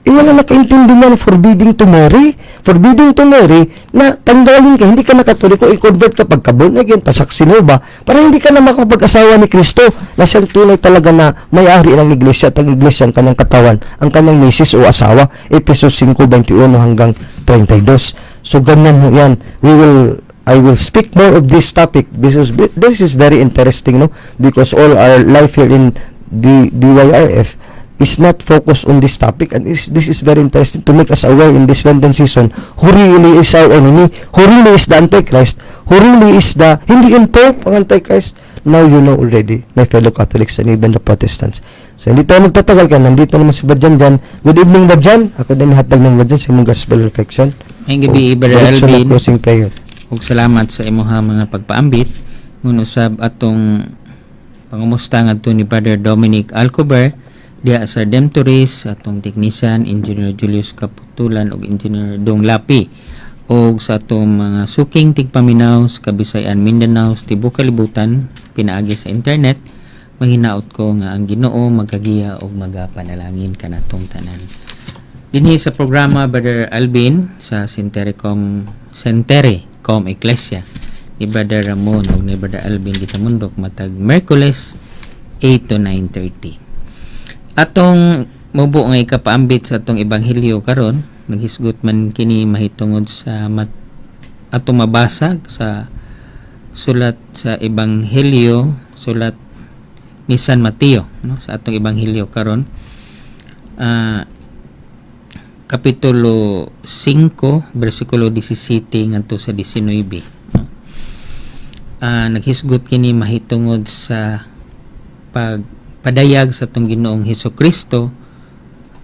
Speaker 1: Eh, wala nakaintindi niyan, forbidding to marry. Forbidding to marry na tanggalin ka, hindi ka na Katoliko, i-convert ka pagka born again, pasaksi ba, para hindi ka na makapag-asawa ni Kristo na siyang tunay talaga na may-ari ng iglesia at ang iglesia ang kanyang katawan, ang kanyang misis o asawa. Efesos 5:21 hanggang 32. So, ganyan ho yan. We will I will speak more of this topic. This is very interesting, no? Because all our life here in the DYRF is not focused on this topic and this is very interesting to make us aware in this Lenten season who really is our enemy, who really is the Antichrist, who really is the, hindi yung Pope ang Antichrist. Now you know already, my fellow Catholics and even the Protestants. So hindi tayo magtatagal ka, nandito naman si Badjan dyan. Good evening, Badjan. Ako din hatag ng Badjan sa imong gospel reflection.
Speaker 3: Maayong gabii, Brother
Speaker 1: Diretso na
Speaker 3: Alvin.
Speaker 1: Closing prayer.
Speaker 3: Ug salamat sa imuha mga pagpaambit. Ngun usab atong pangumusta ngadto ni Brother Dominic Alcober diha sa Redemptorist, atong technician Engineer Julius Kaputulan ug Engineer Dong Lapi ug sa atong mga suking tigpaminaw sa Kabisayan, Mindanao, sa tibuok kalibutan pinaagi sa internet. Manghinaot ko nga ang Ginoo magagiya ug magapanalangin kanatong tanan. Dinhi sa programa, Brother Alvin, sa Sintericom Senterecom Ecclesia ni Brother Ramon ug ni Brother Alvin Gitamundok matag Miyerkules 8 to 9:30. Atong mubo nga ikapaambit sa atong ebanghelyo karon, naghisgot man kini mahitungod sa atong mabasa sa sulat sa ebanghelyo, sulat ni San Mateo, no? Sa atong ebanghelyo karon, kapitulo 5 bersikulo 17 ngadto sa 19, no? Naghisgot kini mahitungod sa pagpadayag sa atong Ginoong Hesus Kristo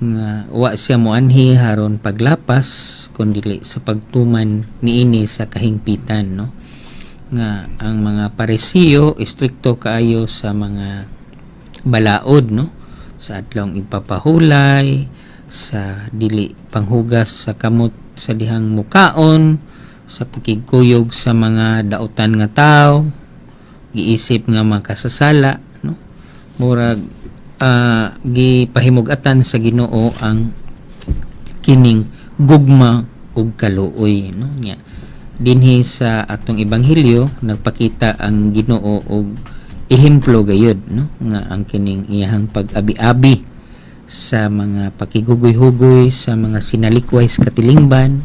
Speaker 3: nga wa siya moanhi haron paglapas kundi sa pagtuman niini sa kahingpitan, no? Nga ang mga Parisiyo istrikto kaayo sa mga balaod, no, sa Adlawng Igpapahulay, sa dili panghugas sa kamot sa dihang mukaon, sa pakigkuyog sa mga dautan nga tao, giisip nga makasasala, no? Murag gipahimug-atan sa Ginoo ang kining gugma ug kaluoy, no? Nya dinhi sa atong ebanghelyo nagpakita ang Ginoo og ehemplo gayud, no, nga ang kining iyahang pag-abi-abi sa mga pakigugoy-hugoy sa mga sinalikway sa katilingban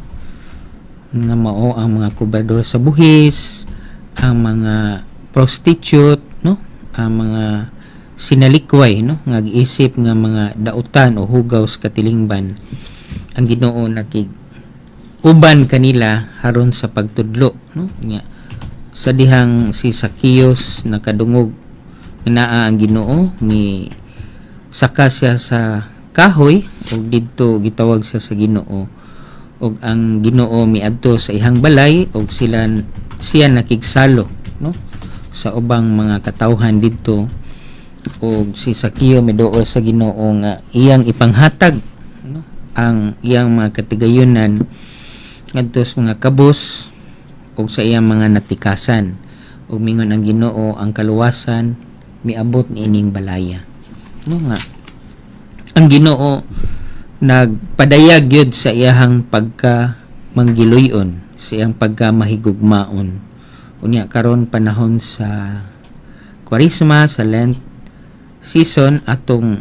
Speaker 3: nga mao ang mga kobrador sa buhis, ang mga prostitute, no, ang mga sinalikway, no, nga giisip nga mga dautan o hugaw sa katilingban. Ang Ginoo nakig uban kanila haron sa pagtudlo, no? Nga sa dihang si Zacchaeus nakadungog nga naa ang Ginoo, ni saka siya sa kahoy ug didto gitawag siya sa Ginoo ug ang Ginoo miadto sa iyang balay ug sila siya nakigsalo, no, sa ubang mga katawhan didto. Ug si Zacchaeus miduol sa Ginoo nga iyang ipanghatag, no, ang iyang mga katigayunan ngadto sa mga kabus ug sa iyang mga natikasan. Ug mingon ang Ginoo, ang kaluwasan miabot niining balaya, no, nga ang Ginoo nagpadayag gyud sa iyahang pagka manggiluyon, sa iyang pagka mahigugmaon. Unya karon, panahon sa Kwaresma, sa Lent season, atong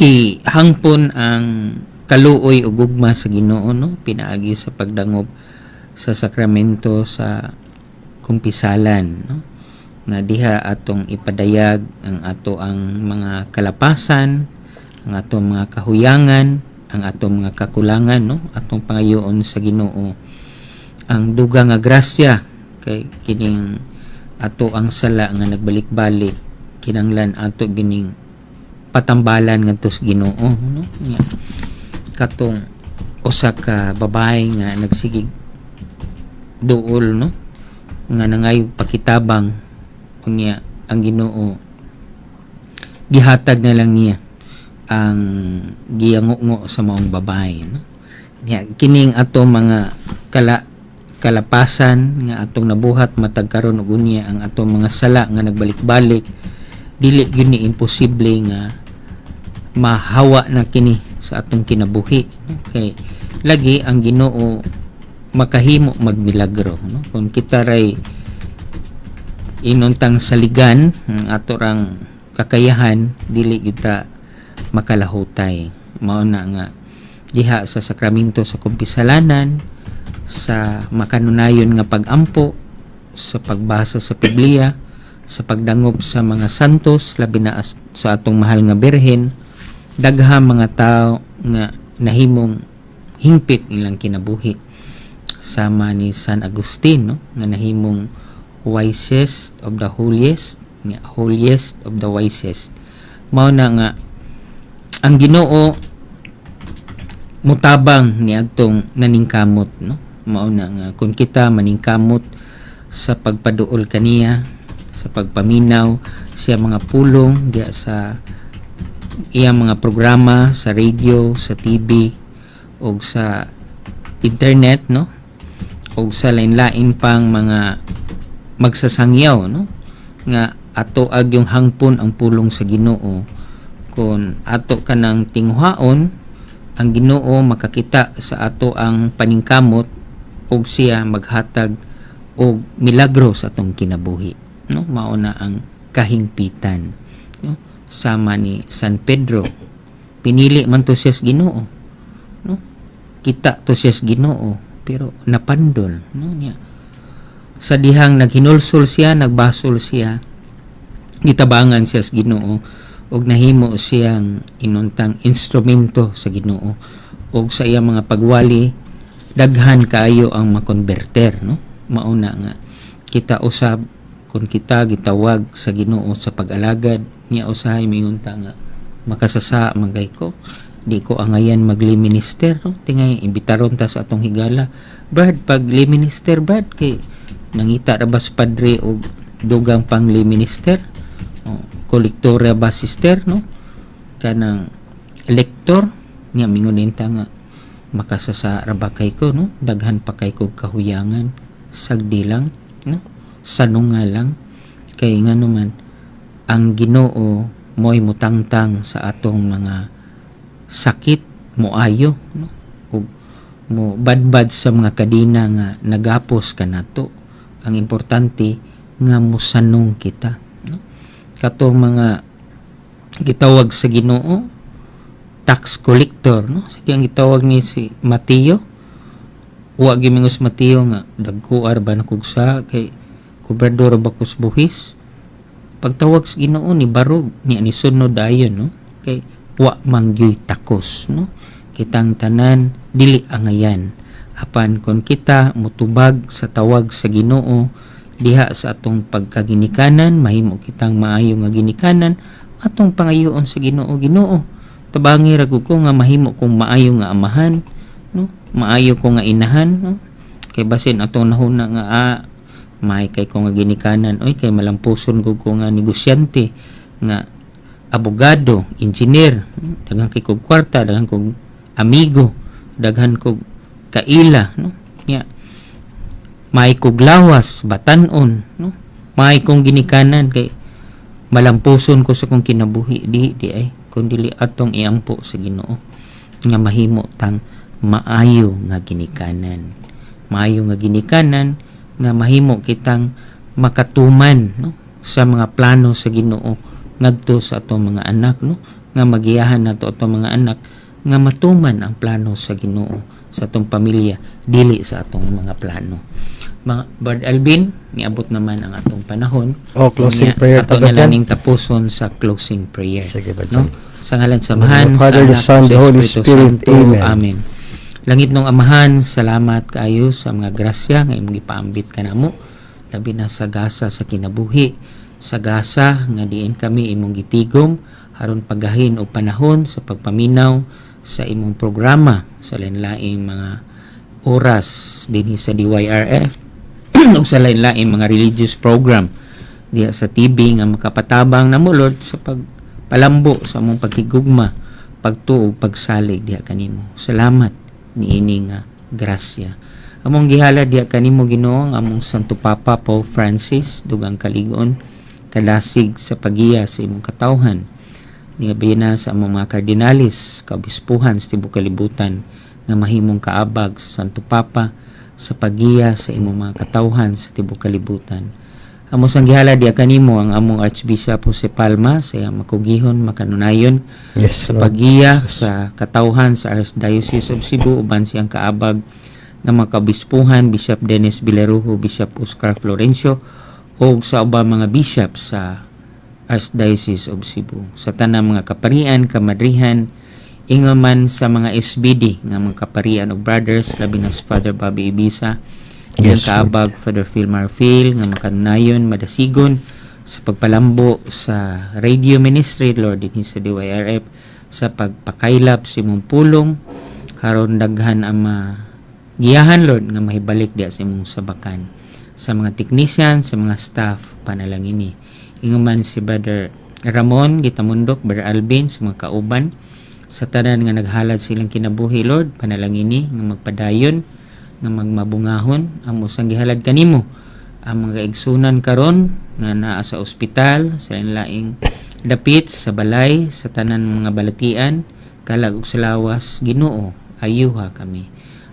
Speaker 3: ihangpon ang kaluoy ug gugma sa Ginoo, no, pinaagi sa pagdangop sa sakramento sa kumpisalan, no, nga diha atong ipadayag ang ato ang mga kalapasan, ang atong mga kahuyangan, ang atong mga kakulangan, no. Atong pangayoon sa Ginoo ang dugang nga grasya kay kining ato ang sala nga nagbalik-balik, kinanglan ato gining patambalan ngadto sa Ginoo, no. Nya katong usa ka babae nga nagsigig duol, no, nga nangayog pakitabang, unya ang Ginoo gihatag na lang niya ang giyango sa maong babae, no. Nya kining ato mga kalapasan nga atong nabuhat matag karon ug unya ang atong mga sala nga nagbalik-balik, dili gyud ni imposible nga mahawa na kini sa atong kinabuhi, no? Kay lagi ang Ginoo makahimo magmilagro, no, kung kita ray inuntang saligan ang ato rang kakayahan, dili kita makalahutay. Mao na nga diha sa sakramento sa kumpisalanan, sa makanunayon nga pagampo, sa pagbasa sa Biblia, sa pagdangop sa mga santos, labi na sa atong mahal nga Birhen, daghang mga tao nga nahimong hingpit ilang kinabuhi, sama ni San Agustin, no, nga nahimong wisest of the holiest, nga holiest of the wisest. Mao na nga ang Ginoo mutabang niadtong naningkamot, no. Mao na nga kung kita maningkamot sa pagpaduol kaniya, sa pagpaminaw siya mga pulong diya sa iyang mga programa sa radio, sa TV o sa internet, no, o sa lain-lain pang mga magsasangyaw, no, nga ato agyong hangpon ang pulong sa Ginoo. Kung ato kanang tinguhaon ang Ginoo, makakita sa ato ang paningkamot ug siya maghatag og milagro sa atong kinabuhi, no. Mao na ang kahingpitan, no, sama ni San Pedro. Pinili man to siya sa Ginoo, no, kita to siya sa Ginoo, pero napandol, no. Niya sa dihang naghinulsol siya, nagbasol siya, gitabangan siya sa Ginoo ug nahimo siyang inuntang instrumento sa Ginoo, ug sa iyang mga pagwali daghan kaayo ang makonverter, no. Mao na nga kita usab, kung kita gitawag sa Ginoo sa pag-alagad niya, usahay mingon ta nga makasasa man kay ko, di ko angayan mag-lay minister, no. Tingay imbitaron ta sa atong higala, "Brad, pag lay minister, Brad, kay nangita ra ba sa padre og dugang pang lay minister o kolektora ba, sister, no, kanang lektor?" Nga mingon din ta nga makasasa ra ba kay ko, no, daghan pa kay ko kahuyangan. Sagdi lang, no, sanunga lang, kay ngano man ang Ginoo mo'y mutangtang sa atong mga sakit, moayo, no, ug mo badbad sa mga kadena nga nagapos kanato. Ang importante nga mosanong kita, no? Katong mga gitawag sa Ginoo, tax collector, no, sige, ang gitawag ni si Mateo, wa gimingos Mateo nga dagko ba na kog sa kay kubrador ba ko sa buhis. Pagtawag sa Ginoo, ni barog ni sunod dayon, no, kay wa mangyoy takos, no. Kitang tanan dili angayan, apan kon kita mutubag sa tawag sa Ginoo diha sa atong pagkaginikanan, mahimo kitang maayo nga ginikanan. Atong pangayoon sa Ginoo, "Ginoo, tabangi ra gud ko nga mahimo kong maayo nga amahan, no, maayo ko nga inahan," no, kay basin atong nahuna nga may kay ko nga ginikanan oy, kay malampuson gud ko nga negosyante, nga abogado, engineer, daghan kay kog kwarta, daghan kog amigo, daghan kog kaila, no. Nya Maayo kog lawas, batan-on, no? Maayo kong ginikanan kay malampuson ko sa kong kinabuhi. Di di ay kun dili atong iampo sa Ginoo nga mahimo tang maayo nga ginikanan, maayo nga ginikanan nga mahimo kitang makatuman, no, sa mga plano sa Ginoo ngadto sa atong mga anak, no, nga magiyahan nato atong mga anak nga matuman ang plano sa Ginoo sa atong pamilya, dili sa atong mga plano. Mga Brad Alvin, niabot naman ang atong panahon.
Speaker 1: Oh, closing
Speaker 3: Unya,
Speaker 1: prayer
Speaker 3: ato
Speaker 1: ta ba
Speaker 3: na
Speaker 1: dyan?
Speaker 3: lang ning tapuson sa closing prayer.
Speaker 1: Sige ba
Speaker 3: no
Speaker 1: dyan?
Speaker 3: Sa ngalan sa Amahan,
Speaker 1: The Father,
Speaker 3: sa
Speaker 1: the
Speaker 3: Anak,
Speaker 1: Son,
Speaker 3: sa
Speaker 1: the Holy
Speaker 3: Espiritu
Speaker 1: Spirit.
Speaker 3: Santo.
Speaker 1: Amen.
Speaker 3: Amen. Langitnong Amahan, salamat kaayo sa mga grasya nga imong gipaambit kanamo, labi na sa gasa sa kinabuhi, sa gasa nga diin kami imong gitigom aron pagahin og panahon sa pagpaminaw sa imong programa sa lain-laing mga oras dinhi sa DYRF ug sa lain-laing mga religious program diha sa TV nga makapatabang namo, Lord, sa pagpalambo sa among paghigugma, pagtuo, pagsalig diha kanimo. Salamat niini nga grasya. Among gihalad diha kanimo, Ginoo, ang among Santo Papa Pope Francis, dugang kalig-on, kalasig sa pagiya sa imong katawhan. Nigabi na sa among mga kardinalis, kaobispuhan sa tibuok kalibutan nga mahimong kaabag sa Santo Papa sa pagiya sa imong mga katawhan sa tibuok kalibutan. Amo sang gihalad diha kanimo ang among Archbishop Jose Palma sa iyang makugihon, makanunayon sa
Speaker 1: Lord.
Speaker 3: pagiya sa katawhan sa Archdiocese of Cebu uban siyang kaabag nga mga kaobispuhan, Bishop Dennis Villarujo, Bishop Oscar Florencio ug sa ubang mga bishop sa Archdiocese of Cebu. Sa tanang mga kaparian, kamadrihan, ingon man sa mga SBD nga mga kaparian ug brothers, labi na si Father Bobby Ibiza, iyang
Speaker 1: Yes, Lord.
Speaker 3: kaabag Father Phil Marfil nga makanunayon, madasigon sa pagpalambo sa radio ministry, Lord, dinhi sa DYRF, sa pagpakaylap sa imong pulong karon daghan ang giyahan, Lord, nga mahibalik diha sa imong sabakan. Sa mga technician, sa mga staff, panalangini. Ingon man si Brother Ramon Gitamundok, Brother Alvin, sa mga kauban, sa tanan nga naghalad silang kinabuhi, Lord, panalangini nga magpadayon, nga magmabungahon. Amo sang gihalad kanimo ang mga igsunan karon nga naa sa ospital, sa laing dapit sa balay, sa tanan mga balatian, kalag ug sa lawas. Ginoo, ayuha kami.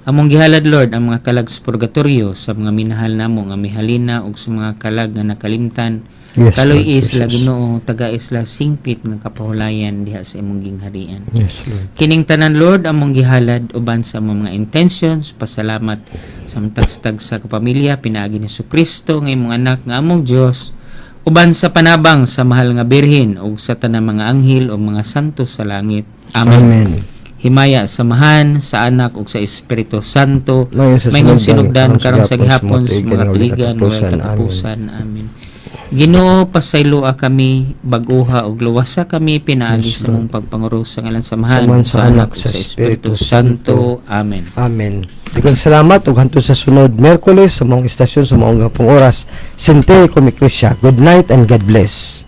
Speaker 3: Among gihalad, Lord, ang mga kalag sa purgatorio, sa mga minahal namo nga mihalina ug sa mga kalag nga nakalimtan.
Speaker 1: Yes,
Speaker 3: Kaloy
Speaker 1: Lord
Speaker 3: isla
Speaker 1: Jesus.
Speaker 3: Ginoo, taga isla singpit nga kapahulayan diha sa imong gingharian.
Speaker 1: Yes, Lord.
Speaker 3: Kining tanan, Lord, among gihalad uban sa among mga intentions, pasalamat sa among tagstag sa kapamilya, pinaagi ni Kristo nga imong anak nga among Dios, uban sa panabang sa mahal nga Birhen ug sa tanang mga anghel o mga santo sa langit. Amen.
Speaker 1: Amen.
Speaker 3: Himaya sa Amahan, sa Anak ug sa Espiritu Santo.
Speaker 1: Mayon sa
Speaker 3: Maingon
Speaker 1: sinugdan,
Speaker 3: sinugdan karon sa gihapon, sa mga tuigan,
Speaker 1: katapusan.
Speaker 3: walay katapusan. Amen. Ginoo, pasayloa kami, bag-uha ug luwasa kami pinaagi
Speaker 1: Yes,
Speaker 3: sa mong pagpanguro, sa ngalan sa Amahan,
Speaker 1: Sa Amahan,
Speaker 3: sa Anak, ug sa Espiritu Santo. Amen.
Speaker 1: Amen. Daghang salamat ug hantod sa sunod Miyerkules sa maong istasyon sa maong gapong oras. Sente cum Ecclesia. Good night and God bless.